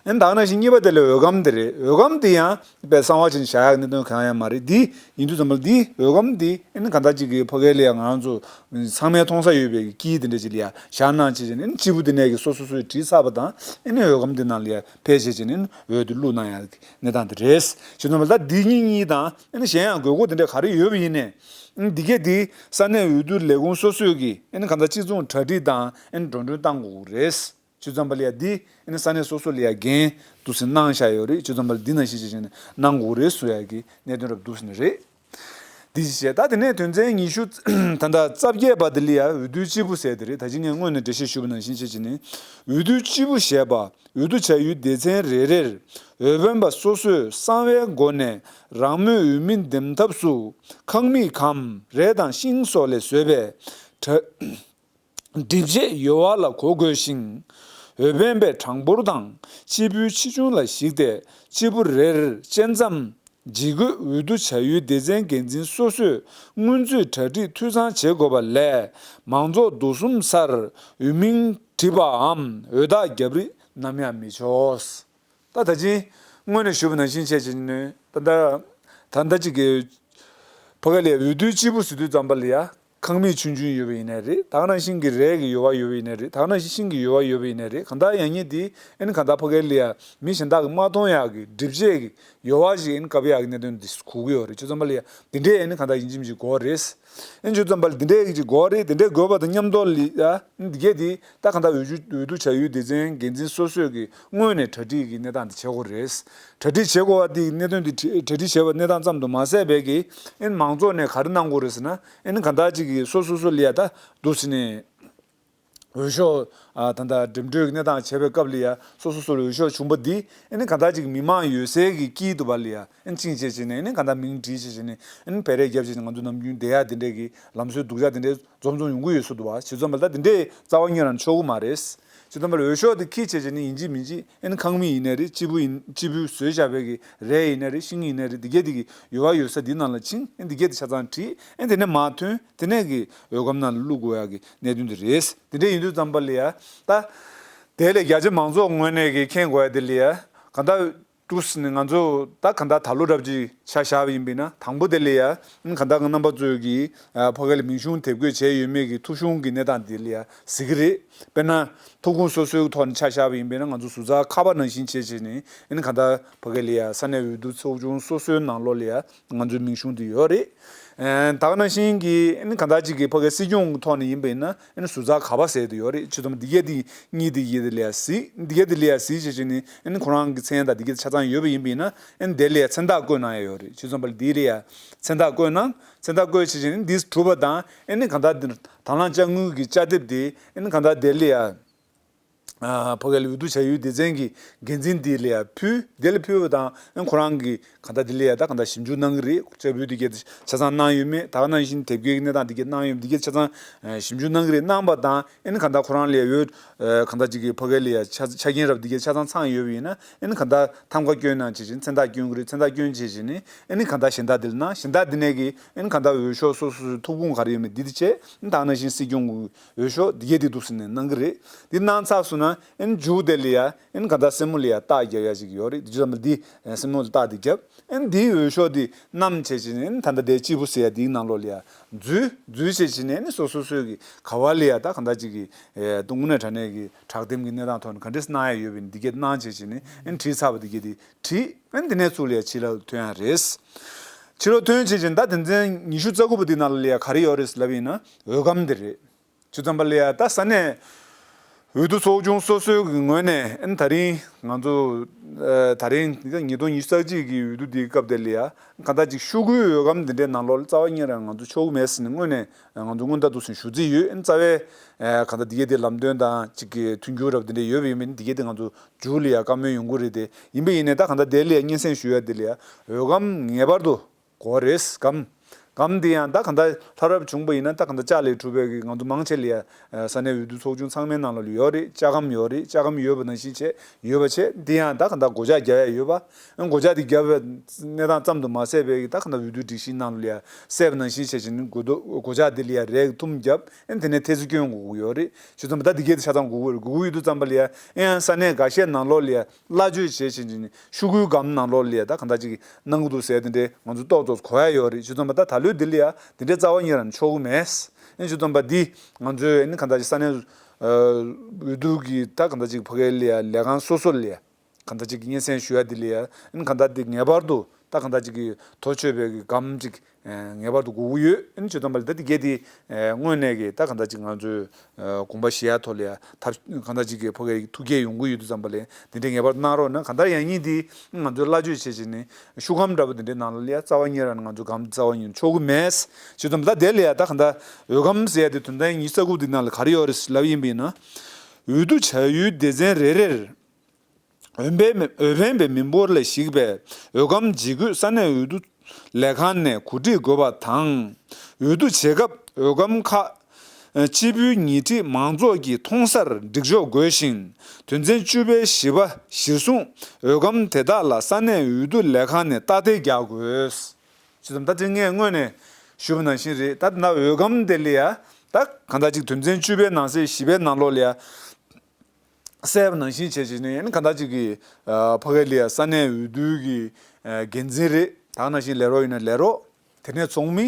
ཨེ་ད་ག་ནང་བཞིན་གཉིས་པ་དེ་ལ་འོས་སྒམ་དེ་རེད། འོས་སྒམ་དེ་ཡང་དཔེ་གསང་བ་བྱས་ནས་བཞག་ཡག་གནད་དོན་གང་ཡང་མ་རེད། འདི་ཡིན་དུས་ཙམ་པ་འདི་འོས་སྒམ་འདི་ཨེ་ནི་གང་ལྟར་ཅིག་གི་ཕ་གི་ལ་ཡ་ང་རང་ཚོ་ཚང་མས་མཐོང་ས་ཡོད་པའི་དཀྱིལ་དེ་འདྲ་ཅིག་ལ་ཡ་བཞག་གནང་བྱས་བྱས་ནས་ཨེ་ནི་སྤྱིལ་བུ་དེ་ནས་ཀྱི་སོ་སོ་སོས་བྲིས་ཚར་བ་དང་ཨེ་ནི་འོས་སྒམ་དེ་ནང་ལ་ཡ་ཕེབས་བྱས་བྱས་ནས་ཨེ་ནི་འོས་དེ་བླུགས་གནང་ཡག་གི་གནས་སྟངས་དེ་རེད། བྱས་ཙམ་པ་ད་འདི་གཉིས་གཉིས་དང་ཨེ་ནི་གཞན་ཡང་དགོས་མཁོ་དེ་འདྲ་ག་རེ་ཡོད་པ་ཡིན་ནའི་ཨེ་ནི་འདི་གས་འདི་ས་གནས་འོས་བསྡུ་ལས་ཁུངས་སོ་སོས་ཀྱི་ཨེ་ནི་གང་ལྟར་སྤྱི་མཚུངས་གྲ་སྒྲིག་དང་ཨེ་ནི་འགྲོ་གྲོན་གཏང་དགོས་ཀྱི་རེད། བྱས་ཙང་པ་ལ་ཡ་འདི་ཨ་ནི་ས་གནས་སོ་སོ་ལ་ཡ་འགན་འདུག་སེ་གནང་བཞག་ཡོད་རེད། བྱས་ཙང་པ་ལ་འདི་ནང་བཞིན་བྱས་བྱས་ནས་གནང་དགོས་རེད་ཟེར་ཡ་གི་གནད་དོན་རབ་འདུག་སེ་ནས་རེད། འདི་བྱས་ད་དེ་ནས་དོན་ཚན་ཉི་ཤུ་ད་ལྟ་རྩ་བརྒྱད་པ་དེ་ལ་ཡ་འོས་བསྡུ་སྤྱིལ་བུ་ཟེར་དེ་རེད། ད་ཅི་ངས་སྔོན་ནས་འགྲེལ་བཤད་ཞུས་པ་ནང་བཞིན་བྱས་བྱས་ནས་འོས་བསྡུ་སྤྱིལ་བུ་ཞེས་པ། འོས་བསྡུ་བྱ་ཡུལ་སྡེ་ཚན་རེ་རེར་འོས་འཕེན་པ་སོ་སོས་གསང་བའི་སྒོ་ནས་རང་མོས་འོས་མི་འདེམས་ཐབས་སུ་ཁང་མིག་གམ་རས་དང་ཤིང་སོགས་ལས་བཟོས་པའི་གྲ་སྒྲིག་ཆས་ཡོད་པ་ལ་གོ་དགོས་ཤིང་། འོས་འཕེན་པའི་གྲངས་འབོར་དང་སྤྱིལ་བུའི་ཆེ་ཆུང་ལ་གཞིགས་ཏེ་སྤྱིལ་བུ་རེར་དཔྱད་མཚམས་ཇི་དགོས་འོས་བསྡུ་བྱ་ཡུལ་སྡེ་ཚན་འགན་འཛིན་སོ་སོས་སྔོན་ཚུད་གྲ་སྒྲིག་འཐུས་ཚང་བྱེད་དགོས་པ་ལས་མང་ཚོགས་འདུ་གསུམ་སར་འོས་མིང་བྲིས་པའམ་འོས་རྟགས་བརྒྱབ་རིགས་ནམ་ཡང་མི་ཆོག་ད་ད་ཅི་སྔོན་ནས་ཞུས་པ་ནང་བཞིན་བྱས་བྱས་ནས་ད་ལྟ་ད་ལྟ་ཅིག་གི་ཕ་གི་ལ་ཡ་འོས་བསྡུའི་སྤྱིལ་བུ་ཟེར་དུས་ཙམ་པ་ལ་ཡ་ཁང་མིག་ཆུང་ཆུང་ཡོད་པ་ཡིན་ནའི་རེད། ད་ག་ནང་བཞིན་གྱི་རས་ཀྱི་ཡོལ་བ་ཡོད་པ་ཡིན་ནའི་རེད། ད་ག་ནང་བཞིན་ཤིང་གི་ཡོལ་བ་ཡོད་པ་ཡིན་ནའི་རེད། གང་ལྟར་ཡང་སྙིང་འདི་ཨ་ནི་གང་ལྟར་ཕ་གི་ལ་ཡ་མི་གཞན་དག་གིས་མ་མཐོང་ཡག་གི་སྒྲིག་ཆས་ཀྱི་ཡོལ་བ་ཞིག་ཨ་ནི་བཀབ་ཡག་གི་གནད་དོན་འདི་གོ་གི་ཡོད་རེད། བྱས་ཙང་པ་ལ་ཡ་འདི་འདྲས་ཨ་ནི་གང་ལྟར་ཡིན་གཅིག་མིན་གཅིག་དགོས་རེད། ཨ་ནི་བྱས་ཙང་པ་ལ་འདི་འདྲས་ཀྱི་ཅིག་དགོས་རེད། འདི་འདྲས་དགོས་པ་དང་མཉམ་དུ་ལ་ཡ་ཨ་ནི་འདི་གས་འདི་ད་གང་ལྟར་འོས་བསྡུ་འོས་བསྡུ་བྱ་ཡུལ་སྡེ་ཚན་འགན་འཛིན་སོ་སོས་ཀྱི་སྔོན་ནས་གྲ་སྒྲིག་གི་གནས་སྟངས་འདི་བྱེད་དགོས་རེད། གྲ་སྒྲིག་བྱེད་དགོས་པ་འདི་གནད་དོན་འདི་གྲ་གྲ་སྒྲིག་བྱས་པ་གནས་སྟངས་ཙམ་དུ་མ་ཟད་པའི་གི་ཨ་ནི་མང་ཚོགས་ནས་ག་རེ་གནང་དགོས་རེད་ཟེར་ན་ཨ་ནི་གང་ལྟར་ཅིག་གི་སོ་སོ་སོ་ལ་ཡ་ད་འདུག་ཟེར་ནས་འོས་ཤོག་ཨ་ད་ལྟ་འགྲིམ་འགྲུལ་གྱི་གནས་སྟངས་བྱས་པའི་སྐབས་ལ་ཡ་སོ་སོ་སོ་ལ་འོས་ཤོག་བྱུང་པ་འདི་ཨ་ནི་གང་ལྟར་ཅིག་མི་མང་ཡོད་སའི་གི་དཀྱིལ་དུ་བ་ལ་ཡ་ཨ་ནི་ཅིང་བྱས་བྱས་ནས་ཨ་ནི་གང་ལྟར་མིང་བྲིས་བྱས་བྱས་ནས་ཨ་ནི་བེ་རེ་བརྒྱབ་བྱས་ནས་ང་ཚོ་ནམ་རྒྱུན་བསྡད་ཡ་འདི་འདྲས་ཀྱི་ལམ་སྲོལ་སྡུག་ཅག་འདི་འདྲས་འཛོམས་འཛོམས་ཡོང་གི་ཡོད་ས་འདུག་བ། བྱས་ཙང་པ་ལ་ད་འདི་འདྲས་རྩ་བ་ཉིད་ནས་ཆོག་གི་མ་རེད། བྱས་ཙང་པ་ལ་འོས་ཤོག་དེ་ཁྱི་བྱས་བྱས་ནས་ཡིན་གཅིག་མིན་གཅིག་ཨ་ནི་ཁང་མིག་ཡིན་ནའི་རེད། སྤྱིལ་བུ་ཡིན་སྤྱིལ་བུ་བཟོས་བཞག་པའི་གི་རས་ཡིན་ནའི་རེད། ཤིང་ཡིན་ནའི་རེད། འདི་གས་དེ་གི་ཡོལ་བ་ཡོད་ས་འདི་ནང་ལ་ཕྱིན་ཨ་ནི་འདི་གས་དེ་ཆ་ཚང་བྲིས་ཨ་ནི་དེ་ནས་མར་ཐོན་དེ་ནས་གི་འོས་སྒམ་ནང་ལ་བླུག་དགོས་ཡ་གི་གནད་དོན་དེ་རེད། དེ་འདྲས་ཡིན་དུས་ཙམ་པ་ལ་ཡ་ད་དེ་ལས་རྒྱ་ཆེ་མང་ཚོགས་ངོས་ནས་གི་མཁྱེན་དགོས་ཡ་དེ་ལ་ཡ་གང་ལྟར་འདུག་ཟེར་ནས་ང་ཚོ་ད་གང་ལྟར་ད་ལོ་རབ་ཅིག་ཆ་བཞག་པ་ཡིན་པས་ན་དང་པོ་དེ་ལ་ཡ་གང་ལྟར་རྣམ་པ་ཚོས་ཀྱིས་ཕ་གི་ལ་མིང་གཞུང་དེབ་འགོད་བྱས་ཡོད་མེད་ཀྱི་ཐོ་གཞུང་གི་གནས་སྟངས་དེ་ལ་ཡ་གཟིགས་ཀྱི་རེད། དཔེར་ན་ཐོ་ཁུངས་སོ་སོའི་ཐོག་ནས་ཆ་བཞག་པ་ཡིན་པས་ན་ང་ཚོ་ཟུར་ཚགས་ཁ་པར་ནང་བཞིན་བྱས་བྱས་ནས་གང་ལྟར་ཕ་གི་ལ་ཡ་ས་གནས་འོས་བསྡུ་ཚོགས་ཆུང་སོ་སོའི་ནང་ལོགས་ལ་ཡ་ང་ཚོའི་མིང་གཞུང་དེ་ཡོད་རེད། ད་ག་ནང་བཞིན་གྱི་གང་ལྟར་ཅིག་གི་ཕ་གི་སྲིད་སྐྱོང་གི་ཐོག་ནས་ཡིན་པས་ན་ཟུར་ཚགས་ག་པ་ཟེར་དེ་ཡོད་རེད། ཆུ་ཚོད་འདི་གས་དེ་གཉིས་དེ་གས་དེ་ལ་ཡ་གཟིགས། འདི་གས་དེ་ལ་ཡ་གཟིགས་བྱས་བྱས་ནས་ཨ་ནི་ཁོ་རང་གི་མཚན་དང་འདི་གས་ཆ་ཚང་ཡོད་པ་ཡིན་པས་ན་ཨ་ནི་དེ་ལ་ཡ་མཚན་རྟགས་བཀོད་གནང་ཡ་ཡོད་རེད། བྱས་ཙང་པ་ལ་འདི་ལ་ཡ་མཚན་རྟགས་བཀོད་གནང་། མཚན་རྟགས་བཀོད་བྱས་བྱས་ནས་འདི་གྲུབ་པ་དང་ཨ་ནི་གང་ལྟར་འདི་དང་བླངས་དཔྱ་དངུལ་གྱི་དཔྱ་དེབ་དེ་ཨ་ནི་གང་ལྟར་དེ་ལ་ཡ་ཕ་གི་ལ་འོས་བསྡུ་བྱ་ཡུལ་སྡེ་ཚན་གྱི་འགན་འཛིན་འདི་ལ་ཡ་ཕུལ། དེ་ལ་ཕུལ་བ་དང་ཨ་ནི་ཁོ་རང་གི་གང་ལྟར་འདི་ལ་ཡ་ད་གང་ལྟར་ཞིབ་འཇུག་གནང་གི་རེད། དཔྱ་དཔོན་འདི་གས་ཆ་ཚང་གནང་ཡོད་མེད། ད་ག་ནང་བཞིན་དེབ་སྐྱེལ་གྱི་གནས་སྟངས་འདི་གས་གནང་ཡོད་མེད་འདི་གས་ཆ་ཚང་ཞིབ་འཇུག་གནང་གི་རེད། གནང་བ་དང་ཨ་ནི་གང་ལྟར་ཁོ་རང་ལ་ཡ་འོས་གང་ལྟར་ཅིག་གི་ཕ་གི་ལ་ཡ་ཆ་ཆ་རྐྱེན་རབ་འདི་གས་ཆ་ཚང་ཚང་ཡོད་པ་ཡིན་ན་ཨ་ནི་གང་ལྟར་ཐམ་ཀ་སྐྱོན་གནང་བྱས་བྱས་ནས་མཚན་རྟགས་སྐྱོན་གྱི་རེད། མཚན་རྟགས་སྐྱོན་བྱས་བྱས་ནས་ཨ་ནི་གང་ལྟར་གཞན་དག་འདི་ལ་གནང་། གཞན་དག་འདི་ནས་ཀྱི་ཨ་ནི་གང་ལྟར་འོས་ཤོག་སོ་སོ་སོའི་ཐོབ་ཁུངས་ག་རེ་ཡོད་མེད་འདི་འདི་བྱས་ཨ་ནི་ད་ག་ནང་བཞིན་སྲིད་སྐྱོང་གི་འོས་ཤོག་འདི་གས་འདི་འདུག་ཟེར་ནས་གནང་གི་རེད། འདི་གནང་ཚར་སོང་ན་ཨ་ནི་མཇུག་དེ་ལ་ཡ་ཨ་ནི་གང་ལྟར་སེན་མོ་ལ་ཡ་རྟགས་རྒྱབ་ཡ་ཅིག་ཡོད་རེད། འདི་བྱས་ཙང་འདི་སེན་མོ་ལ་རྟགས་འདི་རྒྱབ། ཨ་ནི་འདིའི་འོས་ཤོག་འདི་བསྣམས་བྱས་བྱས་ནས་ཨ་ནི་ད་ལྟ་དེ་སྤྱིལ་བུ་ཟེར་ཡ་འདིའི་ནང་ལོགས་ལ་ཡ་འཛུལ་འཛུལ་བྱས་བྱས་ནས་ཨ་ནི་སོ་སོ་སོའི་གི་ག་བ་ལ་ཡ་ད་གང་ལྟར་ཅིག་གི་ཨེ་དངོས་གནས་དྲང་གནས་ཀྱི་དྲག་འདེམས་ཀྱི་གནས་སྟངས་ཐོག་ནས་ག་འདྲས་གནང་ཡ་ཡོད་པ་ཡིན་འདི་གས་གནང་བྱས་བྱས་ནས་ཨ་ནི་བྲིས་ཚར་བ་འདི་གས་འདི་བྲིས། ཨ་ནི་འདི་ནས་ཚུར་ལ་ཡ་ཕྱི་ལོགས་ཐོན་ཡ་རེད། ཕྱི་ལོགས་ཐོན་བྱས་བྱས་ད་དོན་ཚན་ཉི་ཤུ་རྩ་དགུ་པ་འདི་ནང་ལ་ཡ་ག་རེ་ཡོད་རེད་ལབ་ཡིན་ན་འོས་སྒམ་འདི་རེད། བྱས་ཙང་པ་ལ་ཡ་ད་ས་གནས་འོས་བསྡུ་ཚོགས་ཆུང་སོ་སོའི་གི་ངོས་ནས་ཨ་ནི་ད་རིང་ང་ཚོ་ཨ་ད་རིང་ཉིས་སྟོང་ཉི་ཤུ་རྩ་གཅིག་གི་འོས་བསྡུ་འདིའི་སྐབས་དེ་ལ་ཡ་གང་ལྟར་ཅིག་ཤོག་གུའི་འོས་སྒམ་འདི་འདྲའི་ནང་ལོགས་ལ་རྩ་བ་ཉིད་ནས་ང་ཚོ་ཆོག་གི་མེད་ཟེར་ནས་སྔོན་ནས་ང་ཚོ་སྔོན་བརྡ་འདུག་ཟེར་ཞུ་རྩིས་ཡོད། ཨ་ནི་རྩ་བའི་ཨ་གང་ལྟར་འདི་གས་དེ་ལམ་སྟོན་དང་ཅིག་གི་མཐུན་འགྱུར་རབ་འདི་འདྲ་ཡོད་པ་ཡིན་པས་འདི་གས་དེ་ང་ཚོ་མཇུག་ལ་ཡ་བཀའ་མོལ་ཡོང་གི་རེད་དེ། ཡིན་པ་ཡིན་ནའི་ད་གང་ལྟར་དེ་ལ་ཡ་སྙན་སེང་ཞུ་ཡ་དེ་ལ་ཡ་འོས་སྒམ་ངེས་པར་དུ་དགོས་རེད། སྒམ་སྒམ་འདི་ཡང་ད་གང་ལྟར་ལྷ་རབ་བྱུང་པ་ཡིན་ན་ད་གང་ལྟར་ལྕགས་ལས་གྲུབ་པའི་གི་ང་ཚོ་མང་ཆེ་ལ་ཡ་ས་གནས་འོས་བསྡུ་ཚོགས་ཆུང་ཚང་མའི་ནང་ལ་ཡོད་རེད། ལྕགས་སྒམ་ཡོད་རེད། ལྕགས་སྒམ་ཡོད་པ་ནང་བཞིན་བྱས་ཡོད་པ་བྱས་འདི་ཡང་ད་གང་ལྟར་སྒོ་ལྕགས་རྒྱག་ཡ་ཡོད་པ། སྒོ་ལྕགས་འདི་བརྒྱབ་པའི་གནས་སྟངས་ཙམ་དུ་མ་ཟད་པའི་ད་གང་ལྟར་འོས་བསྡུ་སྒྲིག་གཞིའི་ནང་ལ་ཡ་གསལ་བ་ནང་བཞིན་བྱས་བྱས་ནས་སྒོ་རྡོ་སྒོ་ལྕགས་འདི་ལ་ཡ་རས་ཀྱི་ཐུམ་བརྒྱབ། ཨ་ནི་དེ་ནས་ཐེལ་ཙེ་སྐྱོན་དགོས་ཀྱི་ཡོད་རེད། བྱས་ཙང་ད་འདི་གས་དེ་ཆ་ཚང་དགོས་ཀྱི་རེད། དགོས་ཀྱི་ཡོད་དུས་ཙམ་པ་ལ་ཡ་ཨེ་ཡང་ས་གནས་འགའ་ཤས་ནང་ལོགས་ལ་ཡ་སླ་བཅོས་བྱས་བྱས་བྱས་ནས་ཤོག་གུའི་སྒམ་ནང་ལོགས་ལ་ཡ་ད་གང་ལྟར་ཅིག་གནང་གི་འདུག་ཟེར་དེ་འདྲའི་ང་ཚོ་ཏོག་ཙམ་གོ་ཡ་ཡོད་རེད། བྱས་ཙང་པ་ད་ད་ལོའི་འདི་ལ་ཡ་དེ་འདྲའི་རྩ་བ་ཉིད་ནས་ཆོག་གི་མེད། ཨ་ནི་བྱས་ཙང་པ་འདི་ང་ཚོའི་ཨ་ནི་གང་ལྟར་ཅིག་ས་གནས་ཨ་འོས་བསྡུ་གི་ད་གང་ལྟར་ཅིག་ཕ་གི་ལ་ཡ་ལས་ཁང་སོ་སོ་ལ་ཡ། གང་ལྟར་ཅིག་གི་སྙན་སེང་ཞུ་ཡ་འདི་ལ་ཡ་ཨ་ནི་གང་ལྟར་འདི་ངེས་པར་དུ་ད་གང་ལྟར་ཅིག་གི་ཐོ་ཆོད་པའི་གི་སྒམ་ཅིག་ངེས་པར་དུ་དགོས་ཀྱི་ཡོད། ཨ་ནི་ཇི་ལྟར་བ་ལ་ད་འདི་གས་འདི་དངོས་གནས་ཀྱི་ད་གང་ལྟར་ཅིག་ང་ཚོས་དགོངས་པ་བཞེས་ཡ་ཐོག་ལ་ཡ་ཐབས་གང་ལྟར་ཅིག་གི་ཕ་གིའི་ཐུགས་བསྐྱེད་ཡོང་གི་ཡོད་དུས་ཙམ་པ་ལ་འདི་འདྲའི་ངེས་པར་གནང་རོགས་གནང་། གང་ལྟར་ཡང་སྙིང་འདི་ང་ཚོས་སླ་བཅོས་བྱས་བྱས་ནས་ཤོག་སྒམ་འདྲ་པོ་འདི་འདྲའི་ནང་ལ་ལ་ཡ་རྩ་བ་ཉིད་རང་ནས་ང་ཚོ་སྒམ་འདི་རྩ་བ་ཉིད་ནས་ཆོག་གི་མེད། ཇི་ལྟར་བ་ལ་ད་དེ་ལ་ཡ་ད་གང་ལྟར་འོད་སྒམ་ཟེར་ཡ་དེ་དོན་ཚན་ཉི་ཤུ་རྩ་དགུ་འདི་ནང་ལ་ག་རེ་ཡོད་རེད་ལབ་ཡིན་པ་ཡིན་ན། འོས་བསྡུ་བྱ་ཡུལ་སྡེ་ཚན་རེ་རེར། འོས་འཕེན་འོས་འཕེན་པའི་མི་འབོར་ལས་གཞིགས་པའི་འོས་སྒམ་འཇིགས་སྐུལ་ས་གནས་འོས་བསྡུ་ལས་ཁང་ནས་གོ་སྒྲིག་དགོས་པ་དང་། འོས་བསྡུ་བྱེད་སྐབས་འོས་སྒམ་ཁག་སྤྱི་པོའི་ཉེ་འཁྲིས་མང་ཚོགས་ཀྱིས་མཐོང་སར་སྒྲིག་ཆོག་དགོས་ཤིང་། དོན་ཚན་བཅུ་པའི་བཞི་པ་གཞིར་བཟུང་འོས་སྒམ་དེ་དག་ལ་ས་གནས་འོས་བསྡུ་ལས་ཁང་ནས་རྟགས་དེབ་རྒྱག་དགོས། ཇི་ལྟར་ད་ཅིག་ངས་སྔོན་ནས་ཞུས་པ་ནང་བཞིན་རེད། ད་ད་འོས་སྒམ་དེ་ལ་ཡ་ད་གང་ལྟར་ཅིག་དོན་ཚན་བཅུ་པའི་ནང་གསེས་བཞི་པའི་ནང་ལོགས་ལ་ཡ། གསལ་བ་ནང་བཞིན་བྱས་བྱས་ནས་ཨ་ནི་གང་ལྟར་ཅིག་གི་ཨ་ཕ་གི་ལ་ཡ་ས་གནས་འོས་བསྡུ་གི་ཨ་འགན་འཛིན་རེད། ད་ག་ནང་བཞིན་ལས་རོགས་ཡིན་ན་ལས་རོགས། དེ་ནས་ཚོགས་མི།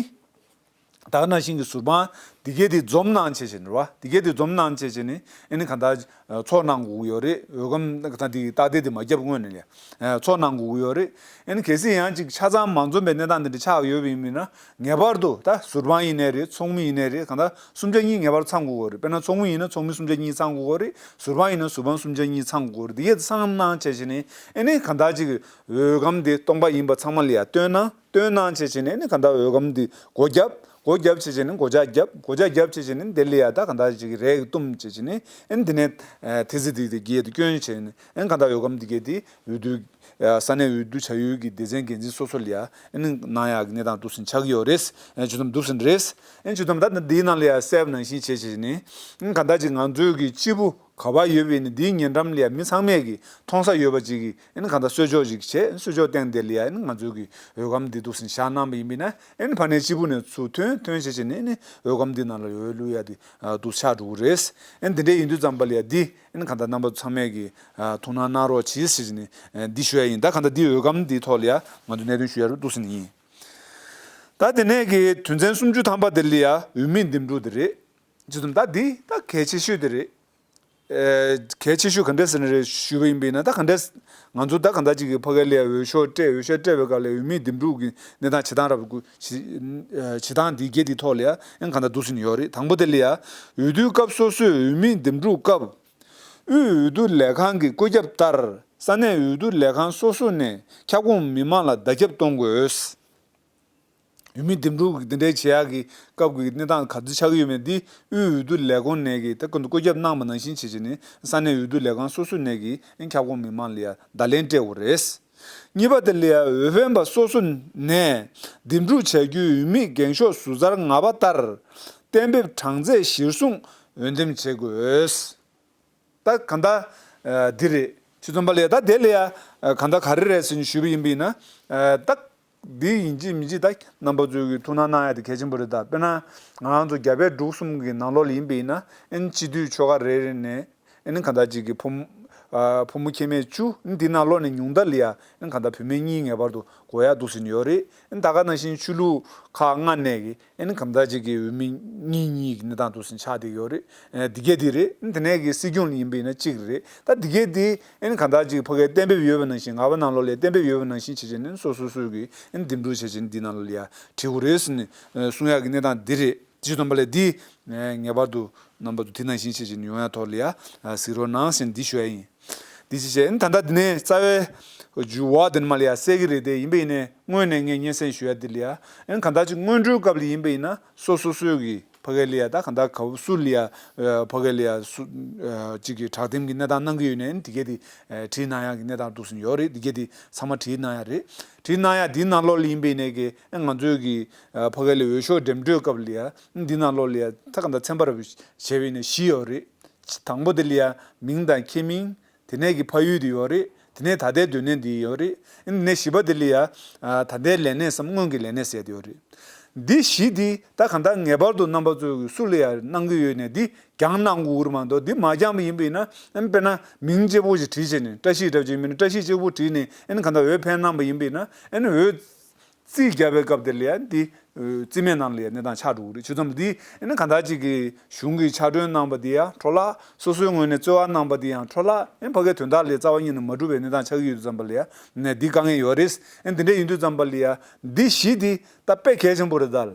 ད་ག་ནང་བཞིན་གྱི་ཟུར་དཔང་འདི་གས་དེ་འཛོམས་གནང་བྱས་བྱས་ནས་རེད་བ། འདི་གས་དེ་འཛོམས་གནང་བྱས་བྱས་ནས་ཨ་ནི་གང་ལྟར་ཨ་ཚོགས་གནང་དགོས་ཀྱི་ཡོད་རེད། འོས་སྒམ་ད་འདི་རྟགས་དེབ་དེ་མ་བརྒྱབ་སྔོན་ནས་ལ་ཡ་ཨ་ཚོགས་གནང་དགོས་ཀྱི་ཡོད་རེད། ཨ་ནི་གལ་སྲིད་ཡང་ཅིག་ཆ་ཚང་མ་འཛོམས་པའི་གནས་སྟངས་འདི་འདྲ་ཆགས་ཡོད་པ་ཡིན་ན། ངེས་པར་དུ་ད་ཟུར་དཔང་ཡིན་ནའི་རེད། ཚོགས་མི་ཡིན་ནའི་རེད། གང་ལྟར་སུམ་ཆ་གཉིས་ངེས་པར་ཚང་དགོས་ཀྱི་རེད། དཔེར་ན་ཚོགས་མི་ཡིན་ན་ཚོགས་མི་སུམ་ཆ་གཉིས་ཚང་དགོས་ཀྱི་རེད། ཟུར་དཔང་ཡིན་ན་ཟུར་དཔང་སུམ་ཆ་གཉིས་ཚང་དགོས་ཀྱི་རེད། འདི་གས་ཚང་གནང་བྱས་བྱས་ནས་ཨ་ནི་གང་ལྟར་ཅིག་འོས་སྒམ་འདི་སྟོང་པ་ཡིན་པ་ཚང་མ་ལ་ཡ་སྟོན་གནང་། སྟོན་གནང་བྱས་བྱས་ནས་ཨ་ནི་གང་ལྟར་འོས་སྒམ་འདི་སྒོ་བརྒྱབ། སྒོ་བརྒྱབ་བྱས་བྱས་ནས་སྒོ་ལྕགས་བརྒྱབ། སྒོ་ལྕགས་བརྒྱབ་བྱས་བྱས་ནས་འདི་ལ་ཡ་ད་གང་ལྟར་ཅིག་རས་ཀྱིས་བཏུམས་བྱས་བྱས་ནས་ཨ་ནི་འདི་ནས་ཨ་ཐེལ་ཙེ་འདི་འདི་གས་འདི་བསྐྱོན་བྱས་ནས་ཨ་ནི་གང་ལྟར་འོས་སྒམ་འདི་གས་འདི་འོས་བསྡུ། ས་གནས་འོས་བསྡུ་བྱ་ཡུལ་གྱི་སྡེ་ཚན་འགན་འཛིན་སོ་སོ་ལ་ཡ་ཨ་ནི་གནང་ཡག་གི་གནས་སྟངས་འདུག་སེ་ཆགས་ཀྱི་ཡོད་རེད། ཨ་ཇུ་དམ་འདུག་སེ་རེད། ཨ་ཇུ་དམ་ད་འདིའི་ནང་ལ་ཡ་གསལ་པོ་ནང་བཞིན་བྱས་བྱས་ནས་ཨ་གང་ལྟར་ཅིག་ང་ཚོའི་གི་སྤྱི་བོ་ག་པར་ཡོད་པའི་ནི་འདིའི་ཉེ་འགྲམ་ལ་ཡ་མི་ཚང་མས་གི་མཐོང་ས་ཡོད་པ་ཅིག་གི་ཨ་ནི་གང་ལྟར་གསོལ་ཇོག་ཅིག་བྱས། གསོལ་ཇོག་སྟེང་དེ་ལ་ཡ་ཨ་ནི་ང་ཚོའི་གི་འོས་སྒམ་འདི་འདུག་སེ་བཞག་གནང་བ་ཡིན་པས་ན་ཨ་ནི་ཕ་ནས་སྤྱི་བོ་ནས་ཚུར་ཐོན་ཐོན་བྱས་བྱས་ནས་ཨ་ནི་འོས་སྒམ་འདི་ནང་ལ་འོས་བླུག་ཡ་དེ་འདུག་ཆགས་འགྲོ་གི་རེད། ཨ་ནི་འདི་འདྲ་ཡིན་དུས་ཙམ་པ་ལ་ཡ་འདི། ཨ་ནི་གང་ལྟར་རྣམ་པ་ཚང་མས་ཀྱི་ཨ་ཐུགས་སྣང་གནང་རོགས་གྱིས་ཟེར་ནས་ཨ་འདི་ཞུ་ཡ་ཡིན། ད་གང་ལྟར་འདི་འོས་སྒམ་འདིའི་ཐོག་ལ་ཡ་ང་ཚོས་གནད་དོན་ཞུ་ཡ་རེད་འདུག་ཟེར་ནས་ཡིན། ད་དེ་ནས་ཀྱི་དོན་ཚན་སུམ་ཅུ་ཐམ་པ་དེ་ལ་ཡ་འོས་མིའི་འདེམས་སྒྲུག་དེ་རེད། ཅི་ཙམ་ད་འདི་ད་གལ་ཆེ་ཤོས་དེ་རེད། ཨེ་གལ་ཆེ་ཤོས་ག་འདྲས་ཟེར་ན་རེད་ཞུས་པ་ཡིན་པས་ན། ད་ག་འདྲས་ང་ཚོ་ད་གང་ལྟར་ཅིག་གི་ཕ་གི་ལ་ཡ་འོས་ཤོག་སྤྲད། འོས་ཤོག་སྤྲད་པའི་སྐབས་ལ་འོས་མིའི་འདེམས་སྒྲུག་གི་གནས་སྟངས་བྱེད་སྟངས་རབ་དགོས་བྱེད་སྟངས་འདི་གས་འདི་ཐོག་ལ་ཡ་ཨ་ནི་གང་ལྟར་འདུག་སེ་ཡོད་རེད། དང་པོ་དེ་ལ་ཡ་འོས་བསྡུའི་སྐབས་སོ་སོའི་འོས་མིའི་འདེམས་སྒྲུག་སྐབས། དབུས་འོས་བསྡུ་ལས་ཁང་གི་བཀོད་ཁྱབ་ལྟར་ས་གནས་འོས་བསྡུ་ལས་ཁང་སོ་སོ་ནས་ཁྱབ་ཁོངས་མི་མང་ལ་བརྡ་ཁྱབ་གཏོང་དགོས། འོས་མི་འདེམས་སྒྲུག་འདི་འདྲའི་བྱེད་ཡག་གི་སྐབས་ཀྱི་གནས་སྟངས་ག་ཚོད་ཆགས་ཀྱི་ཡོད་མེད་འདི་དབུས་འོས་བསྡུ་ལས་ཁུངས་ནས་ཀྱི་ད་སྐུ་མདུན་བཀོད་ཁྱབ་གནང་བ་ནང་བཞིན་བྱེད་བྱེད་ནས་ས་གནས་འོས་བསྡུ་ལས་ཁང་སོ་སོ་ནས་ཀྱི་ཁྱབ་ཁོངས་མི་མང་ལ་ཡ་བརྡ་ལན་སྤྲད་དགོས་རེད། གཉིས་པ་དེ་ལ་ཡ་འོས་འཕེན་པ་སོ་སོ་ནས་འདེམས་སྒྲུག་བྱ་རྒྱུའི་འོས་མིའི་འགེངས་ཤོག་ཟུར་ཚར་ལྔ་པ་ལྟར་གཏན་འབེབས་གྲངས་ཚད་གཞིར་བཟུང་འོས་འདེམས་བྱེད་དགོས། ད་གང་ལྟར་ཨ་འདི་རེད། ཅི་ཙམ་པ་ལ་ཡ་ད་དེ་ལ་ཡ་ཨ་གང་ལྟར་ག་རེ་རེད་ཟེར་ནས་ཞུས་པ་ཡིན་པ་ཡིན་ན། ཨ་ད་འདི་ཡིན་གཅིག་མིན་གཅིག་ད་རྣམ་པ་ཚོས་ཀྱི་ཐུགས་སྣང་གནང་ཡ་དེ་གལ་ཆེན་པོ་རེད། ད་དཔེར་ན་ང་རང་ཚོ་རྒྱ་བལ་འབྲུག་གསུམ་གྱི་ནང་ལོགས་ལ་ཡིན་པ་ཡིན་ན་ཨ་ནི་སྤྱི་འཐུས་ཆོལ་ཁ་རེ་རེ་ནས་ཨ་ནི་གང་ལྟར་ཅིག་གི་ཕོ་མོ་ཨ་ཕོ་མོ་ཁྱད་མེད་བཅུ། ཨ་ནི་འདི་ནང་ལོགས་ནས་ཉུང་མཐའ་ལ་ཡ་ཨ་ནི་གང་ལྟར་བུད་མེད་གཉིས་ངེས་པར་དུ་དགོས་ཡ་འདུག་སེ་ཡོད་རེད། ཨ་ནི་ད་ག་ནང་བཞིན་ཆོས་ལུགས་ཁག་ལྔ་ནས་ཀྱི་ཨ་ནི་གང་ལྟར་ཅིག་གི་འོས་མི་གཉིས་གཉིས་ཀྱི་གནས་སྟངས་འདུག་སེ་ཆགས་བསྡད་ཡོད་རེད། ཨ་འདི་གས་འདི་རེད། ཨ་ནི་དེ་ནས་ཀྱི་སྲིད་སྐྱོང་ལ་ཡིན་པ་ཡིན་ན་གཅིག་རེད། ད་འདི་གས་འདི་ཨ་ནི་གང་ལྟར་ཅིག་ཕ་གིའི་གཏན་འབེབས་ཡོད་པ་ནང་བཞིན། ལྔ་པ་ནང་ལོགས་ལ་གཏན་འབེབས་ཡོད་པ་ནང་བཞིན་བྱས་བྱས་ནས་སོ་སོ་སོས་ཀྱི་ཨ་ནི་འདེམས་སྒྲུག་བྱས་བྱས་ནས་འདི་ནང་ལོགས་ལ་ཡ་བྲིས་དགོས་རེད་ཟེར་ནས་ཨ་གསུང་ཡག་གི་གནས་སྟངས་འདི་རེད། ཅི་ཙམ་པ་ལ་འདི་ངེས་པར་དུ་རྣམ་པ་ཚོ་དེ་ནང་བཞིན་བྱས་བྱས་ནས་ཡོང་ཡ་ཐོག་ལ་ཡ་གཟིགས་རོགས་གནང་ཟེར་ནས་འདི་ཞུ་ཡ་ཡིན། འདི་ཅི་བྱས་ཨ་ནི་ད་ལྟ་འདི་ནས་རྩ་བའི་འགྱུར་བ་དེ་ནི་མ་ལ་ཡ་གསལ་གྱི་རེད། དེ་ཡིན་པ་ཡིན་ནའི་སྔོན་ནས་ངས་སྙན་སེང་ཞུ་ཡ་འདི་ལ་ཡ་ཨ་ནི་གང་ལྟར་ཅིག་སྔོན་འགྲོའི་སྐབས་ལ་ཡིན་པ་ཡིན་ན་སོ་སོ་སོའི་གི་ཕ་གི་ལ་ཡ་ད་གང་ལྟར་ག་བ་སུ་ལ་ཡ་ཨ་ཕ་གི་ལ་ཡ་སུ་ཨ་ཅིག་གི་དྲག་འདེམས་ཀྱི་གནས་སྟངས་གནང་གི་ཡོད་ནའི་ཨ་ནི་འདི་གས་དེ་ཨ་བྲིས་གནང་ཡག་གི་གནས་སྟངས་འདུག་སེ་ཡོད་རེད། འདི་གས་དེ་ཚང་མ་བྲིས་གནང་ཡ་རེད། བྲིས་གནང་ཡ་འདིའི་ནང་ལོགས་ལ་ཡིན་པ་ཡིན་ནའི་གི་ཨ་ང་ཚོའི་གི་ཨ་ཕ་གི་ལ་འོས་ཤོག་འགྲེམས་སྤྲོད་སྐབས་ལ་ཡ་ཨ་འདི་ནང་ལོགས་ལ་ཡ་ད་གང་ལྟར་ཚན་པ་ར་བྱས་པ་ཡིན་ན་བཞི་ཡོད་རེད། དང་པོ་དེ་ལ་ཡ་མིང་དང་ཁྱད་མིང་། དེ་ནས་ཀྱི་ཕ་ཡུལ་དེ་ཡོད་རེད། དེ་ནས་ད་ལྟའི་སྡོད་གནས་དེ་ཡོད་རེད། ཨ་ནི་བཞི་པ་དེ་ལ་ཡ་ཨ་ད་ལྟའི་ལས་གནས་སམ་སྔོན་གྱི་ལས་གནས་ཟེར་དེ་ཡོད་རེད། འདི་བཞི་དེ་ད་གང་ལྟར་ངེས་པར་དུ་རྣམ་པ་ཚོས་སུ་ལ་ཡ་གནང་གི་ཡོད་ནའི་འདི་འགྱངས་གནང་དགོས་ཀྱི་རེད་མ་གཏོགས། འདི་མ་འགྱངས་པ་ཡིན་པ་ཡིན་ན་ཨ་ནི་དཔེར་ན་མིང་གཅིག་པོ་ཞིག་བྲིས་བྱས་ནས་བཀྲ་ཤིས་འདྲ་བོ་ཅིག་ཡིན་པ་ཡིན་ན་བཀྲ་ཤིས་གཅིག་པོ་བྲིས་ནས་ཨ་ནི་གང་ལྟར་འོས་འཕེན་གནང་པ་ཡིན་པ་ཡིན་ན་ཨ་ནི་འོས་ རྩིས་རྒྱག་པའི་སྐབས་དེ་ལ་ཡང་འདི་རྩིས་མེད་ནང་ལ་ཡང་གནས་སྟངས་ཆགས་འགྲོ་གི་རེད། བྱས་ཙང་འདི་ཨ་ནི་གང་ལྟར་ཅིག་གི་གཞུང་གི་ཕྱག་སྲོལ་གནང་པ་འདི་ཡང་འཕྲོ་བརླག་སོ་སོའི་ངོས་ནས་རྩོལ་བ་གནང་པ་འདི་ཡང་འཕྲོ་བརླག་ཨ་ནི་ཕ་གིའི་དོན་དག་ལ་རྩ་བ་ཉིད་ནས་མ་གྲུབ་པའི་གནས་སྟངས་ཆགས་ཀྱི་ཡོད་དུས་ཙམ་པ་ལ་ཡང་ནས་འདི་དཀའ་ངལ་ཡོད་རེད། ཨ་ནི་འདི་འདྲ་ཡིན་དུས་ཙམ་པ་ལ་ཡང་འདི་གཞི་འདི་ད་དཔེ་གལ་ཆེན་པོ་རེད་ད།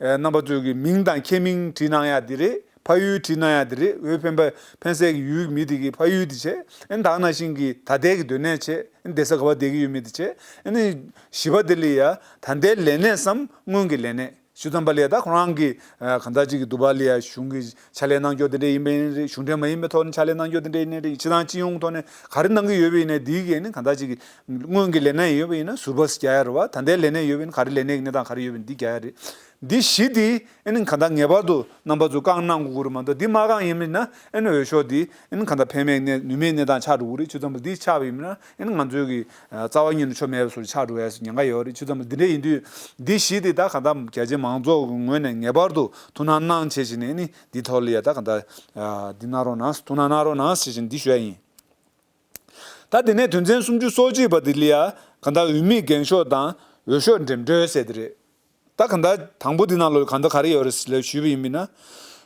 ཨེ་རྣམ་པ་ཚོས་ཀྱི་མིང་དང་ཁྱེད་མིང་བྲིས་གནང་ཡག་འདི་རེད། ཕ་ཡུལ་བྲིས་གནང་ཡག་འདི་རེད། འོས་འཕེན་པ་འཕེན་སའི་གི་ཡུལ་མི་དེ་གི་ཕ་ཡུལ་འདི་བྱས། ཨེ་ད་ག་ནང་བཞིན་གྱི་ད་ལྟའི་གི་སྡོད་གནས་བྱས། ཨེ་བསྡད་ས་ག་པར་བསྡད་ཀྱི་ཡོད་མེད་འདི་བྱས། ཨེ་ནི་བཞི་པ་དེ་ལ་ཡ་ད་ལྟའི་ལས་གནས་སམ་སྔོན་གྱི་ལས་གནས། བྱས་ཙམ་པ་ལ་ཡ་ད་ཁོ་རང་གི་ཨ་གང་ལྟར་ཅིག་གི་འདུག་པ་ལ་ཡ་གཞུང་གི་ཕྱག་ལས་གནང་སྐྱོར་དེ་འདྲ་ཡིན་པ་ཡིན་རེད། གཞུང་འབྲེལ་མ་ཡིན་པའི་ཐོག་ནས་ཕྱག་ལས་གནང་སྐྱོར་དེ་འདྲ་ཡིན་ནའི་རེད། སྤྱི་བཏང་སྤྱི་ཡོངས་ཐོག་ནས་ག་རེ་གནང་གི་ཡོད་པ་ཡིན་ནའི་འདི་གི་ཨེ་ནི་གང་ལྟར་ཅིག་གི་སྔོན་གྱི་ལས་གནས་ཡོད་པ་ཡིན་ན་ཟུར་པ་རྒྱག་ཡ་རེད་བ། ད་ལྟའི་ལས་གནས་ཡོད་པ་ཡིན་ན་ག་རེ་ལས་གནས་ཀྱི་གནས་སྟངས་ག་རེ་ཡོད་པ་ཡིན་འདི་རྒྱག་ཡ་རེད། འདི་བཞི་འདི་ཨེ་ནི་གང་ལྟར་ངེས་པར་དུ་རྣམ་པ་ཚོས་བསྐང་གནང་དགོས་ཀྱི་རེད་མ་གཏོགས། འདི་མ་བསྐང་ཡིན་མིན་ན་ཨེ་ནི་འོས་ཤོག་འདི་ཨེ་ནི་གང་ལྟར་ཕན་མེད་གནས་ནུས་མེད་གནས་སྟངས་ཆགས་འགྲོ་གི་རེད། བྱས་ཙམ་པ་འདི་ཆགས་པ་ཡིན་མིན་ན་ཨེ་ནི་ང་ཚོའི་གི་རྩ་བ་ཉིད་ནས་ཆོ་མེད་པའི་བཟོ་འདྲ་ཆགས་འགྲོ་ཡ་ཉེན་ཁ་ཡོད་རེད། བྱས་ཙམ་པ་འདི་འདྲ་ཡིན་དུས་འདི་བཞི་འདི་ད་གང་ལྟར་རྒྱ་ཆེ་མང་ཚོགས་ཀྱི་ངོས་ནས་ངེས་པར་དུ་ཐུགས་སྣང་གནང་བྱས་བྱས་ནས་ཨེ་ནི་འདི་ཐོག་ལ་ཡ་ད་གང་ལྟར་འདི་གནང་རོགས་གནང་། ཐུགས་སྣང་གནང་རོགས་གནང་ཞེས་བྱས་ནས་འདི་ཞུ་ཡ་ཡིན། ད་དེ་ནས་དོན་ཚན་སུམ་ཅུ་སོ་གཅིག་པ་དེ་ལ་ཡ་གང་ལྟར་འོས་མིའི་འགེངས་ཤོག་དང་འོས་ཤོག་འགྲེམས་སྤྲོད་ཟེར་དེ་རེད། ད་གང་ལྟར་དང་པོ་དེ་ནང་ལོགས་གང་ལྟར་ག་རེ་ཡོད་རེད་ལབ་ཞུས་པ་ཡིན་པ་ཡིན་ན།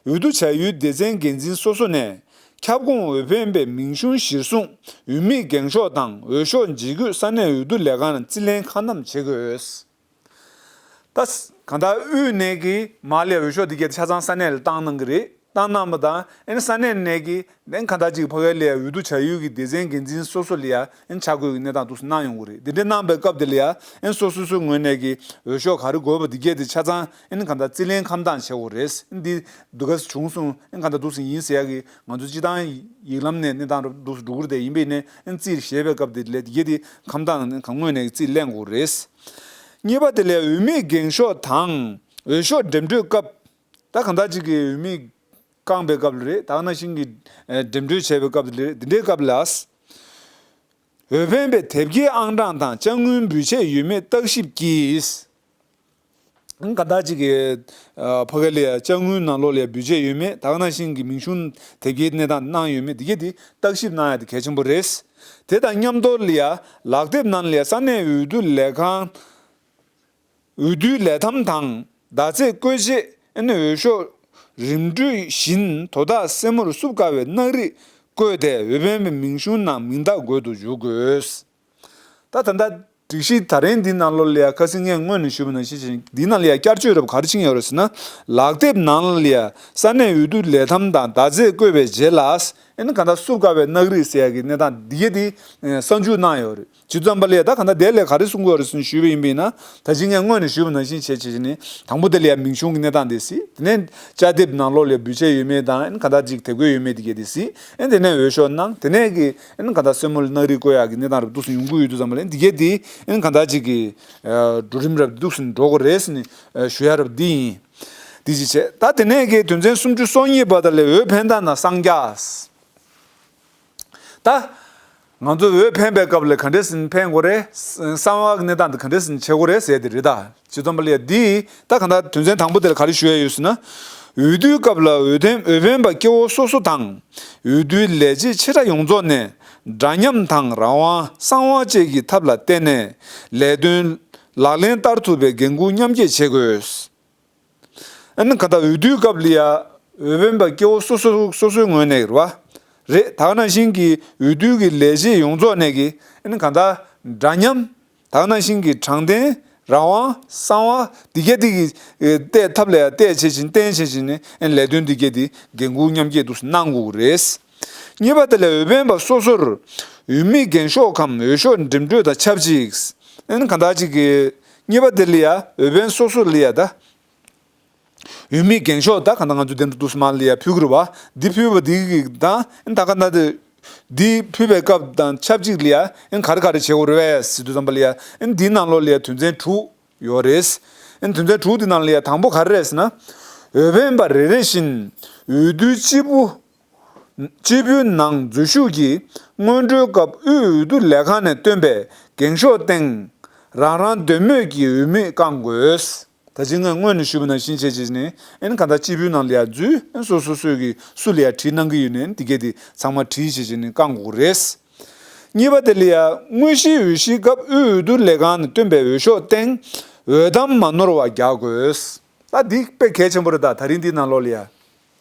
འོས་བསྡུ་བྱ་ཡུལ་སྡེ་ཚན་འགན་འཛིན་སོ་སོ་ནས་ཁྱབ་ཁོངས་འོས་འཕེན་པའི་མིང་གཞུང་གཞིར་བཟུང་འོས་མིའི་འགེངས་ཤོག་དང་འོས་ཤོག་འཇིགས་སྐུལ་ས་གནས་འོས་བསྡུ་ལས་ཁང་ལ་རྩིས་ལེན་ཁ་བསྣམས་བྱེད་དགོས། ད་གང་ལྟར་དབུས་ནས་ཀྱི་མར་ལ་འོས་ཤོག་འདི་གའི་ཆ་ཚང་ས་གནས་ལ་བཏང་གནང་གི་རེད། བཏང་གནང་བ་དང་ཨེ་ནི་ས་གནས་ནས་ཀྱི་ཨེ་ནི་གང་ལྟར་ཅིག་ཕ་གི་ལ་འོས་བསྡུ་བྱ་ཡུལ་གྱི་སྡེ་ཚན་འགན་འཛིན་སོ་སོ་ལ་ཡ་ཨེ་ནི་ཆ་བགོས་ཀྱི་གནས་སྟངས་འདུག་སེ་གནང་ཡོང་གི་རེད། འདི་འདྲ་གནང་བའི་སྐབས་དེ་ལ་ཡ་ཨེ་ནི་སོ་སོ་སོའི་ངོས་ནས་ཀྱི་འོས་ཤོག་ག་རེ་དགོས་པ་འདི་གས་དེ་ཆ་ཚང་ཨེ་ནི་གང་ལྟར་རྩིས་ལེན་ཁ་བཏང་བྱེད་དགོས་རེད། ཨེ་ནི་འདི་འདུག་ག་བྱུང་སོང་། ཨེ་ནི་གང་ལྟར་འདུག་སེ་ཡིན་ཟེར་ཡ་གི་ང་ཚོ་སྤྱི་བཏང་ཡིག་ལམ་ནས་གནས་སྟངས་འདུག་སེ་འགྲོ་གི་རེད། དེ་ཡིན་པས་ནས་ཨེ་ནི་རྩིས་བཞེས་པའི་སྐབས་དེ་ལ་འདི་གས་དེ་ཁ་བཏང་ཨེ་ནི་གང་ངོས་ནས་རྩིས་ལེན་དགོས་རེད། གཉིས་པ་དེ་ལ་འོས་མིའི་འགེངས་ཤོག་དང་འོས་ཤོག་འགྲེམས་སྤྲོད་སྐབས། ད་གང་ལྟར་ཅིག་གི་འོས་མི་བསྐངས་པའི་སྐབས་ལ་རེད། ད་ག་ནང་བཞིན་གྱི་ཨེ་འགྲེམས་སྤྲོད་བྱས་པའི་སྐབས་ལ་རེད། འདི་འདྲའི་སྐབས་ལ་འོས་འཕེན་པའི་དེབ་སྐྱེལ་ཨང་གྲངས་དང་དཔྱ་དངུལ་འབུལ་ཆད་ཡོད་མེད་བརྟག་ཞིབ་ཀྱིས། གང་ལྟར་ཅིག་གི་ཨ་ཕ་གི་ལ་ཡ་དཔྱ་དངུལ་ནང་ལོགས་ལ་ཡ་འབུལ་ཆད་ཡོད་མེད། ད་ག་ནང་བཞིན་གྱི་མིང་གཞུང་དེབ་སྐྱེལ་གནས་སྟངས་གནང་ཡོད་མེད་འདི་གས་འདི་བརྟག་ཞིབ་གནང་ཡ་དེ་གལ་ཆེན་པོ་རེད། དེ་དང་མཉམ་དུ་ལ་ཡ་ལག་དེབ་ནང་ལ་ཡ་ས་གནས་འོས་བསྡུ་ལས་ཁང་འོས་བསྡུའི་ལས་ཐམ་དང་མདའ་རྩེད་བཀོལ་རྗེས་ཨ་ནི་འོས་ཤོག་རིམ་འགྲུལ་བཞིན་དོ་བདག་སེན་མོར་བསུབ་དཀའ་བའི་སྣག་རིས་བཀོད་དེ་འོས་འཕེན་པའི་མིང་གཞུང་ནང་མིང་རྟགས་འགོད་དུ་འཇུག་དགོས། ད་ད་ལྟ་སྒྲིག་གཞི་ད་རིང་འདི་ནང་ལོགས་ལ་ཡ་ཁ་སང་ངས་སྔོན་ནས་ཞུས་པ་ནང་བཞིན་བྱས་འདི་ནང་ལ་ཡ་བསྐྱར་བཅོས་རབ་ག་རེ་ཕྱིན་ཡོད་རེད་ཟེར་ན། ལག་དེབ་ནང་ལ་ཡ་ས་གནས་འོས་བསྡུ་ལས་ཐམ་དང་མདའ་རྩེད་བཀོད་པའི་རྗེས་ལ་ཨ་ནི་གང་ལྟར་བསུབ་དཀའ་བའི་སྣག་རིས་ཟེར་ཡ་གི་གནས་སྟངས་འདི་གས་འདི་གསར་འཇུག་གནང་ཡོད་རེད། བྱས་ཙམ་པ་ལ་ཡ་ད་གང་ལྟར་དེ་ལས་ག་རེ་གསུང་གི་ཡོད་རེད་ཟེར་ནས་ཞུས་པ་ཡིན་པ་ཡིན་ན། ད་ཅི་ངས་སྔོན་ནས་ཞུས་པ་ནང་བཞིན་བྱས་བྱས་བྱས་ནས་དང་པོ་དེ་ལ་ཡ་མིང་གཞུང་གི་གནས་སྟངས་དེ་གཟིགས། དེ་ནས་དཔྱ་དེབ་ནང་ལོགས་ལ་ཡ་འབུལ་ཆད་ཡོད་མེད་དང་ཨ་ནི་གང་ལྟར་ཅིག་དེབ་འགོད་ཡོད་མེད་དེ་གས་དེ་གཟིགས། ཨ་ནི་དེ་ནས་འོས་ཤོག་གནང་། དེ་ནས་ཀྱི་ཨ་ནི་གང་ལྟར་སེན་མོ་ལ་སྣག་རིས་བཀོད་ཡག་གི་གནས་སྟངས་རབ་འདུག་སེ་ཡོང་གི་ཡོད་དུས་ཙམ་པ་ལ་འདི་གས་འདི་ཨ་ནི་གང་ལྟར་ཅིག་གི་ཨ་འགྲོ་རིམ་རབ་འདུག་སེ་འགྲོ་དགོས་རེད་ཟེར་ནས་ཨ་ཞུ་ཡ་རབ་འདི་ཡིན། འདི་ཅི་བྱས། ད་དེ་ནས་ཀྱི་དོན་ཚན་སུམ་ཅུ་སོ་གཉིས་པ་དེ་ལ་འོས་འཕེན་སྟངས་དང་གསང་རྒྱ། ད་ང་ཚོ་འོས་འཕེན་པའི་སྐབས་ལ་ག་འདྲས་ཟིན་འཕེན་དགོས་རེད། གསང་བ་གི་གནས་སྟངས་དེ་ག་འདྲས་ཟིན་བྱེད་དགོས་རེད་ཟེར་དེ་རེད་ད། བྱས་ཙམ་པ་ལ་ཡ་འདི་ད་གང་ལྟར་དོན་ཚན་དང་པོ་དེ་ལ་ག་རེ་ཞུ་ཡ་ཡོད་ཟེར་ན། འོས་བསྡུའི་སྐབས་ལ་འོས་འཕེན་འོས་འཕེན་པ་སྐྱེ་བོ་སོ་སོ་དང་འོས་བསྡུའི་ལས་བྱེད་ཆེ་ཕྲ་ཡོངས་རྫོགས་ནས་འདྲ་མཉམ་དང་རང་དབང་གསང་བ་བཅས་ཀྱི་ཐབས་ལ་བརྟེན་ནས་ལས་དོན་ལག་ལེན་བསྟར་ཐུབ་པའི་འགན་འཁུར་མཉམ་སྐྱེད་བྱེད་དགོས། ཨ་ནི་ག་ད་འོས་བསྡུའི་སྐབས་ལ་ཡ་འོས་འཕེན་པ་སྐྱེ་བོ་སོ་སོ་སོ་སོའི་ངོས་ནས་རེད་བ། རེད། ད་ག་ནང་བཞིན་གྱི་འོས་བསྡུ་གི་ལས་བྱེད་ཡོངས་རྫོགས་ནས་ཀྱི་ཨ་ནི་ག་ད་འདྲ་མཉམ། ད་ག་ནང་བཞིན་གྱི་དྲང་བདེན། རང་དབང་། གསང་བ། འདི་གས་འདི་གི་ཨེ་བལྟས་ཐབས་ལ་ཡ་བལྟས་བྱེད་བཞིན་བསྟན་བྱེད་བཞིན་ནས་ཨ་ནི་ལས་དོན་འདི་གས་འདི་འགན་འཁུར་མཉམ་སྐྱེད་འདུག་སེ་གནང་དགོས་ཀྱི་རེད། གཉིས་པ་དེ་ལ་འོས་འཕེན་པ་སོ་སོར་འོས་མིའི་འགེངས་ཤོག་གམ་འོས་ཤོག་འགྲེམས་སྤྲོད་དང་ཆབས་ཅིག་ཨ་ནི་ག་ད་ཅིག་གི་གཉིས་པ་དེ་ལ་ཡ་འོས་འཕེན་སོ་སོ་ལ་ཡ་ད། འོས་མིའི་འགེངས་ཤོག་ད་གང་ལྟར་ང་ཚོ་དེ་འདྲ་འདུག་སེ་མར་ལ་ཡ་ཕུལ་གི་རེད་བ། འདི་ཕུལ་བ་འདི་གི་དང་ད་ག་ད་འདི་ཕུལ་བའི་སྐབས་དང་ཆབས་ཅིག་ལ་ཡ་ག་རེ་ག་རེ་བྱེད་དགོས་རེད་བས་ཟེར་དུས་ཙམ་པ་ལ་ཡ་འདི་ནང་ལོགས་ལ་ཡ་དོན་ཚན་དྲུག་ཡོད་རེད། དོན་ཚན་དྲུག་འདི་ནང་ལ་ཡ་དང་པོ་ག་རེ་རེད་ཟེར་ན། འོས་འཕེན་པ་རེ་རེ་བཞིན་འོས་བསྡུའི་སྤྱིལ་བུ། སྤྱིལ་བུའི་ནང་འཛུལ་ཞུགས་ཀྱིས་སྔོན་འགྲོའི་སྐབས་དབུས་འོས་བསྡུ་ལས་ཁང་ནས་བཏོན་པའི་འགེངས་ཤོག་སྟེང་རང་རང་འདོད་མོས་ཀྱི་འོས་མི་བསྐང་དགོས། ད་ཅི་ངས་སྔོན་ནས་ཞུས་པ་ནང་བཞིན་བྱས་བྱས་ནས་ཨ་ནི་ག་ད་སྤྱིལ་བུའི་ནང་ལ་ཡ་འཛུལ། ཨ་ནི་སོ་སོ་སོས་ཀྱི་སུ་ལ་ཡ་བྲིས་གནང་གི་ཡོད་ནའི་འདི་གས་དེ་ཚང་མ་བྲིས་བྱས་བྱས་ནས་བསྐང་དགོས་རེད། གཉིས་པ་དེ་ལ་ཡ་དངོས་གཞིའི་འོས་གཞིའི་སྐབས་དབུས་འོས་བསྡུ་ལས་ཁང་ནས་བཏོན་པའི་འོས་ཤོག་སྟེང་ འོས་འདམ་མ་ནོར་བ་རྒྱག་དགོས། ད་འདི་དཔེ་གལ་ཆེན་པོ་རེད། ད་ད་རིང་འདི་ནང་ལོགས་ལ་ཡ།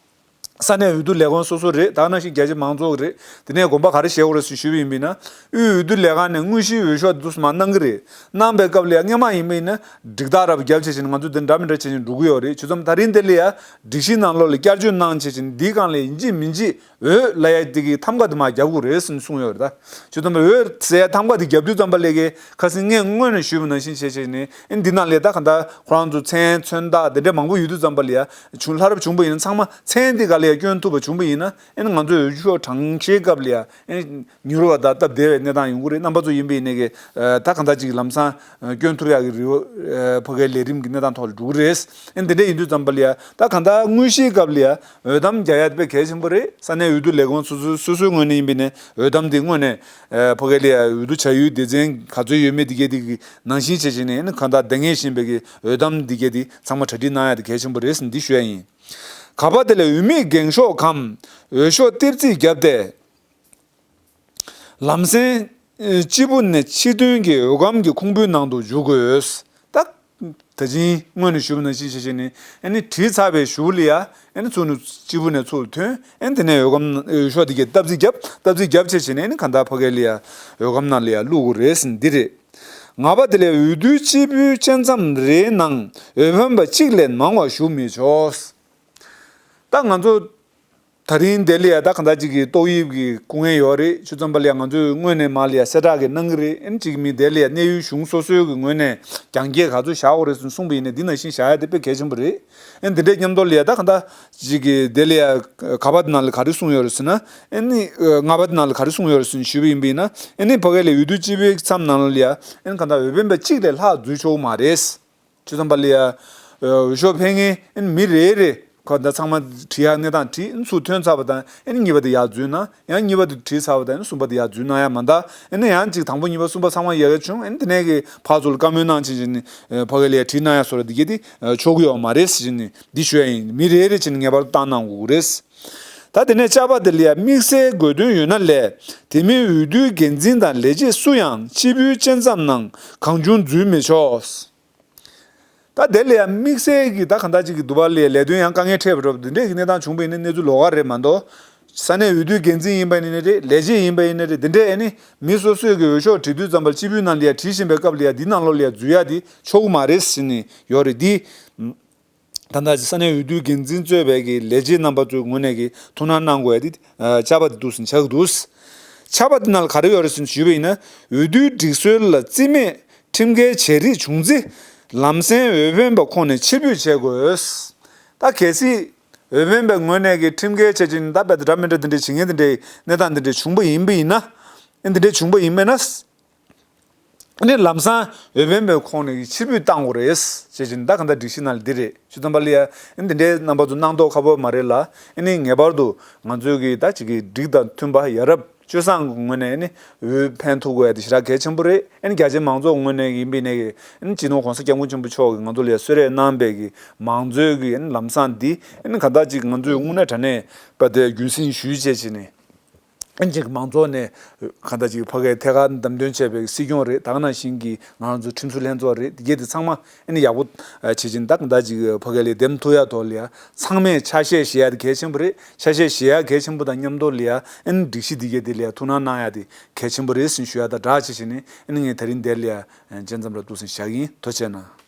ས་གནས་འོས་བསྡུ་ལས་ཁུངས་སོ་སོ་རེད། ད་ནང་བཞིན་རྒྱ་ཆེ་མང་ཚོགས་རེད། དེ་ནས་དགོངས་པ་ག་རེ་བཞེས་དགོས་རེད་ཟེར་ཞུས་པ་ཡིན་པས་ན། དབུས་འོས་བསྡུ་ལས་ཁང་ནས་དངོས་གཞིའི་འོས་ཤོག་འདུག་མ་གནང་གི་རེད། གནང་པའི་སྐབས་ལ་ཡ་སྔོན་མ་ཡིན་པས་ན་འགྲིག་རྟགས་རབ་བརྒྱབ་བྱས་བྱས་ནས་ང་ཚོ་འདི་འདྲ་མི་འདྲ་བྱས་བྱས་འགྲོ་གི་ཡོད་རེད། བྱས་ཙང་ད་རིང་འདི་ལ་ཡ་སྒྲིག་གཞི་ནང་ལོགས་ལ་བསྐྱར་བཅོས་གནང་བྱས་བྱས་ནས་འདིའི་སྒང་ལ་ཡིན་གཅིག་མིན་གཅིག་འོས་ལབ་ཡ་དེ་གི་ཐམ་ག་དེ་མར་རྒྱབ་དགོས་རེད་ཟེར་ནས་གསུངས་ཡོད་རེད། ད་བྱས་ཙང་འོས་ཟེར་ཡ་ཐམ་ག་དེ་རྒྱབ་དུས་ཙམ་པ་ལ་གི་ཁ་སང་ངས་སྔོན་ནས་ཞུས་པ་ནང་བཞིན་བྱས་བྱས་ནས་ཨེ་འདི་ནང་ལ་ད་ག་འདྲ་ཁོ་རང་ཚོ་མཚན་མཚོན་རྟགས་དེ་འདྲ་མང་པོ་ཡོད་དུས་ཙམ་པ་ལ་ཡ་བྱུང་། ལྷ་རབ་བྱུང་པ་ཡིན་ན་ཚང་མ་མཚན་དེ་ག་ལ་ཡ་སྐྱོན་ཐུབ་པ་བྱུང་པ་ཡིན་ན་ཨེ་ང་ཚོས་འོས་ཤོག་གྲངས་བཤེར་སྐབས་ལ་ཡ་ཨེ་མྱུར་བ་དང་སྟབས་བདེ་བའི་གནས་སྟངས་ཡོང་གི་རེད། རྣམ་པ་ཚོ་ཡིན་པ་ཡིན་ནའི་གི་ད་ག་འདྲ་ཅིག་ལམ་སང་སྐྱོན་ཐུབ་ཡག་གི་རེ་བ་ཕ་གའི་ལས་རིམ་གྱི་གནས་སྟངས་ཐོག་ལ་འགྲོ་གི་རེད། ཨེ་འདི་འདྲ་ཡིན་དུས་ཙམ་པ་ལ་ཡ་ད་ག་འདྲ་དངོས་གཞིའི་སྐབས་ལ་ཡ། འོས་འདམ་རྒྱག་ཡ་དེ་དཔེ་གལ་ཆེན་པོ་རེད། ས་གནས་འོས་བསྡུ་ལས་ཁུངས་སོ་སོ་སོ་སོའི་ངོས་ནས་ཡིན་པས་ནས་འོས་འདམ་དེ་དངོས་གནས་ཨ་ཕ་གི་ལ་ཡ་འོས་བསྡུ་བྱ་ཡུལ་སྡེ་ཚན་ག་ཚོད་ཡོད་མེད་དེ་གས་དེ་གི་ནང་བཞིན་བྱས་བྱས་ནས་ཨ་ནི་གང་ལྟར་འདང་ངེས་བཞིན་པའི་གི་འོས་འདམ་འདི་གས་དེ་ཚང་མ་གྲ་སྒྲིག་གནང་ཡ་དེ་གལ་ཆེན་པོ་རེད་ཟེར་འདི་ཞུ་ཡ་ཡིན། ག་པ་དེ་ལས་འོས་མིའི་འགེངས་ཤོག་གམ་འོས་ཤོག་སྟེར་རྩིས་བརྒྱབ་སྟེ། ལམ་སེང་སྤྱིལ་བུ་ནས་ཕྱིར་ཐོན་གྱི་འོས་སྒམ་གྱི་ཁུང་བུའི་ནང་དུ་འཇུག་དགོས། ད་ད་ཅིང་སྔོན་ནས་ཞུས་པ་ནང་བཞིན་བྱས་བྱས་ནས་ཨ་ནི་བྲིས་ཚར་བའི་གཞུག་ལ་ཡ་ཨ་ནི་ཚུར་ནས་སྤྱིལ་བུ་ནས་ཚུར་ཐོན། ཨ་ནི་དེ་ནས་འོས་སྒམ་འོས་ཤོག་དེ་གའི་སྟབས་རྩིས་བརྒྱབ། སྟབས་རྩིས་བརྒྱབ་བྱས་བྱས་ནས་ཨ་ནི་གང་ལྟར་ཕ་གི་ལ་ཡ་འོས་སྒམ་ནང་ལ་ཡ་བླུག་དགོས་རེད་ཟེར་འདི་རེད། ལྔ་པ་དེ་ལས་འོས་བསྡུའི་སྤྱིལ་བུའི་བཅད་མཚམས་རེའི་ནང་འོས་འཕེན་པ་གཅིག་ལས་མང་བ་ཞུགས་མི་ཆོག། ད་ང་ཚོ་ད་རིང་འདི་ལ་ཡ་ད་གང་ལྟར་ཅིག་གི་ཏོག་དབྱིབས་ཀྱི་སྐུ་ངལ་ཡོད་རེད། བྱས་ཙང་པ་ལ་ཡ་ང་ཚོས་དངོས་གནས་མ་ལ་ཡ་གསལ་བསྒྲགས་ཀྱི་གནང་གི་རེད། ཨེ་ཅིག་མི་འདི་ལ་ཡ་གནས་ཡུལ་གཞུང་སོ་སོའི་གི་ངོས་ནས་རྒྱང་སྐྱེད་ག་ཚོད་བཞག་དགོས་རེད་ཟེར་གསུངས་པ་ཡིན་ན་འདི་ནང་བཞིན་བཞག་ཡ་དེ་དཔེ་གལ་ཆེན་པོ་རེད། ཨེ་འདི་འདྲའི་མཉམ་དུ་ལ་ཡ་ད་གང་ལྟར་ཅིག་གི་འདི་ལ་ཡ་ག་པ་དེ་ནང་ལ་ག་རེ་གསུངས་ཡོད་རེད་ཟེར་ན། ཨེ་ནི་ལྔ་པ་དེ་ནང་ལ་ག་རེ་གསུངས་ཡོད་རེད་ཟེར་ཞུས་པ་ཡིན་པ་ཡིན་ན། ཨེ་ནི་ཕ་གི་ལ་འོས་བསྡུ་སྤྱི་པའི་མཚམས་ནང་ལ་ཡ་ཨེ་ནི་གང་ལྟར་འོས་འཕེན་པ་གཅིག་ལས་ལྷག་འཛུལ་ཆོག་གི་མ་རེད། བྱས་ཙང་པ་ལ་ཡ། འོས་ཤོག་འཕེན་མཁན་མི་རེ་རེ་ཁོ་ད་ཚང་མ་བྲིས་ཡག་གནས་སྟངས་བྲིས་ཚུར་ཐོན་ཚར་བ་དང་ཨ་ནི་གཉིས་པ་དེ་ཡར་འཛུལ་ན་ཡང་གཉིས་པ་དེ་བྲིས་ཚར་བ་དང་ཨ་ནི་གསུམ་པ་དེ་ཡར་འཛུལ་གནང་ཡ་མ་གཏོགས་ཨ་ནི་ཡང་གཅིག་དང་པོ་གཉིས་པ་གསུམ་པ་ཚང་མ་ཡར་ཡར་བྱུང་ཨ་ནི་དེ་ནས་གི་ཕར་ཚུར་བཀའ་མོལ་གནང་བྱས་བྱས་ནས་ཕ་གི་ལ་ཡ་བྲིས་གནང་ཡ་སོགས་ལ་འདི་གས་དེ་ཆོག་གི་ཡོད་མ་རེད་ཟེར་ནས་འདི་ཞུ་ཡ་ཡིན། མི་རེ་རེ་བྱས་ནས་ངེས་པར་དུ་བཏང་གནང་དགོས་ཀྱི་རེད། ད་དེ་ནས་བཅའ་པ་དེ་ལ་ཡ་དམིགས་བསལ་དགོས་དོན་ཡོད་ན་ལས་དེ་མིན་འོས་བསྡུའི་འགན་འཛིན་དང་ལས་བྱེད་སུ་ཡང་སྤྱིལ་བུའི་བཅད་མཚམས་ནང་གང་བྱུང་འཛུལ་མི་ཆོག། ད་དེ་ལ་ཡང་དམིགས་བསལ་གྱི་ད་གང་ལྟར་ཅིག་གི་འདུག་པ་ལས་ལས་དོན་ཡང་དཀའ་ངལ་འཕྲད་པ་འདྲ་པོ་འདི་འདྲས་ཀྱི་གནས་སྟངས་བྱུང་པ་ཡིན་ན་གནས་ཚུལ་ལོགས་ཀ་རེད་མ་གཏོགས། ས་གནས་འོས་བསྡུའི་འགན་འཛིན་ཡིན་པ་ཡིན་ན་རེད། ལས་བྱེད་ཡིན་པ་ཡིན་ན་རེད། འདི་འདྲས་ཨ་ནི་མི་སོ་སོས་ཀྱི་འོས་ཤོག་བྲིས་དུས་ཙམ་པར་སྤྱི་པའི་ནང་ལ་ཡང་བྲིས་བཞིན་པའི་སྐབས་ལ་ཡང་འདི་ནང་ལོགས་ལ་ཡང་འཛུལ་ཡ་འདི་ཆོག་གི་མ་རེད་ཟེར་ནས་ཡོད་རེད། འདི་ད་ལྟ་ས་གནས་འོས་བསྡུའི་འགན་འཛིན་གཙོས་པའི་གི་ལས་བྱེད་རྣམ་པ་ཚོའི་ངོས་ནས་ཀྱི་ཐུགས་སྣང་གནང་དགོས་ཡ་འདི་བཅའ་བ་འདི་འདུག་ཟེར་ཆགས་ཀྱི་འདུག་བཅའ་བ་འདི་ནང་ལ་ག་རེ་ཡོད་རེད་ཟེར་ཞུས་པ་ཡིན་ན། འོས་བསྡུའི་སྒྲིག་སྲོལ་ལ་རྩིས་མེད་ཁྲིམས་འགལ་བྱས་རིགས་བྱུང་ཚེ་ལམ་སེང་འོས་འཕེན་པ་ཁོངས་ནས་ཕྱིར་འབུད་བྱེད་དགོས། ད་གལ་སྲིད་འོས་འཕེན་པའི་ངོས་ནས་ཀྱི་ཁྲིམས་འགལ་བྱས་ཀྱི་ད་དཔེ་འདྲ་མི་འདྲ་འདི་འདྲའི་བྱེད་མཁན་འདི་འདྲའི་གནས་སྟངས་འདི་འདྲའི་བྱུང་པ་ཡིན་པ་ཡིན་ན། འདི་འདྲའི་བྱུང་པ་ཡིན་པས་ན། ཨ་ནི་ལམ་སང་འོས་འཕེན་པའི་ཁོངས་ནས་ཕྱིར་འབུད་བཏང་དགོས་རེད། ཅེས་བྱས་ནས་ད་ག་འདྲ་སྒྲིག་གཞི་ནང་ལ་འདི་རེད། བྱས་ཙང་པ་ལ་ཡ་ཨ་ནི་འདི་འདྲའི་རྣམ་པ་ཚོ་སྣང་དོགས་ཁ་པོ་མ་རེད་ལ། ཨ་ནི་ངེས་པར་དུ་ང་ཚོའི་གི་ད་ཅིག་གི་སྒྲིག་དང་མཐུན་པ་ཡ་རབས་སྤྱོད་བཟང་གི་ངོས་ནས་ཨ་ནི་འོས་འཕེན་ཐུབ་དགོས་ཡ་དེ་ཞེ་དྲག་གལ་ཆེན་པོ་རེད། ཨ་ནི་རྒྱ་ཆེ་མང་ཚོགས་ངོས་ནས་ཡིན་པའི་ནས་གི་ཨ་ནི་སྤྱི་ནོར་༸གོང་ས་༸སྐྱབས་མགོན་ཆེན་པོ་མཆོག་གིས་ང་ཚོ་ལ་ཡ་གསོལ་རས་གནང་པའི་གི་མང་གཙོའི་གི་ཨ་ནི་ལམ་བཟང་འདི་ཨ་ནི་ག་འདྲ་ཅིག་ང་ཚོས་དངོས་གནས་དྲང་གནས་པ་དེ་རྒྱུན་སྲིང་ཞུས་བྱས་བྱས་ནས། ཨ་ཅིག་མང་ཚོགས་ནས་གང་ལྟར་ཅིག་ཕ་གིའི་ཐད་ཀར་བདམས་ཐོན་བྱས་པའི་སྲིད་སྐྱོང་རེད། ད་ག་ནང་བཞིན་གྱི་ང་རང་ཚོ་ཁྲིམས་བཟོ་ལྷན་ཚོགས་རེད། དེ་གས་དེ་ཚང་མ་ཨ་ནི་ཡག་པོ་བྱེད་ཀྱིན་ད་གང་ལྟར་ཅིག་ཕ་གི་ལ་འདེམས་ཐུབ་ཡ་ཐོག་ལ་ཡ་ཚང་མས་ཆ་ཤས་བཞེས་ཡ་དེ་གལ་ཆེན་པོ་རེད། ཆ་ཤས་བཞེས་ཡ་གལ་ཆེན་པོ་དང་མཉམ་དུ་ལ་ཡ་ཨ་ནི་སྒྲིག་གཞི་དེ་གས་དེ་ལ་ཡ་ཐུགས་སྣང་གནང་ཡ་དེ་གལ་ཆེན་པོ་རེད་ཟེར་ཞུ་ཡ་དང་སྦྲགས་བྱས་བྱས་ནས་ཨ་ནི་ངས་ད་རིང་འདིར་ལ་ཡ་མཇལ་མཚམས་ར་འདུག་ཟེར་བཞག་གི་ཡིན། ཐུགས་རྗེ་གནང་།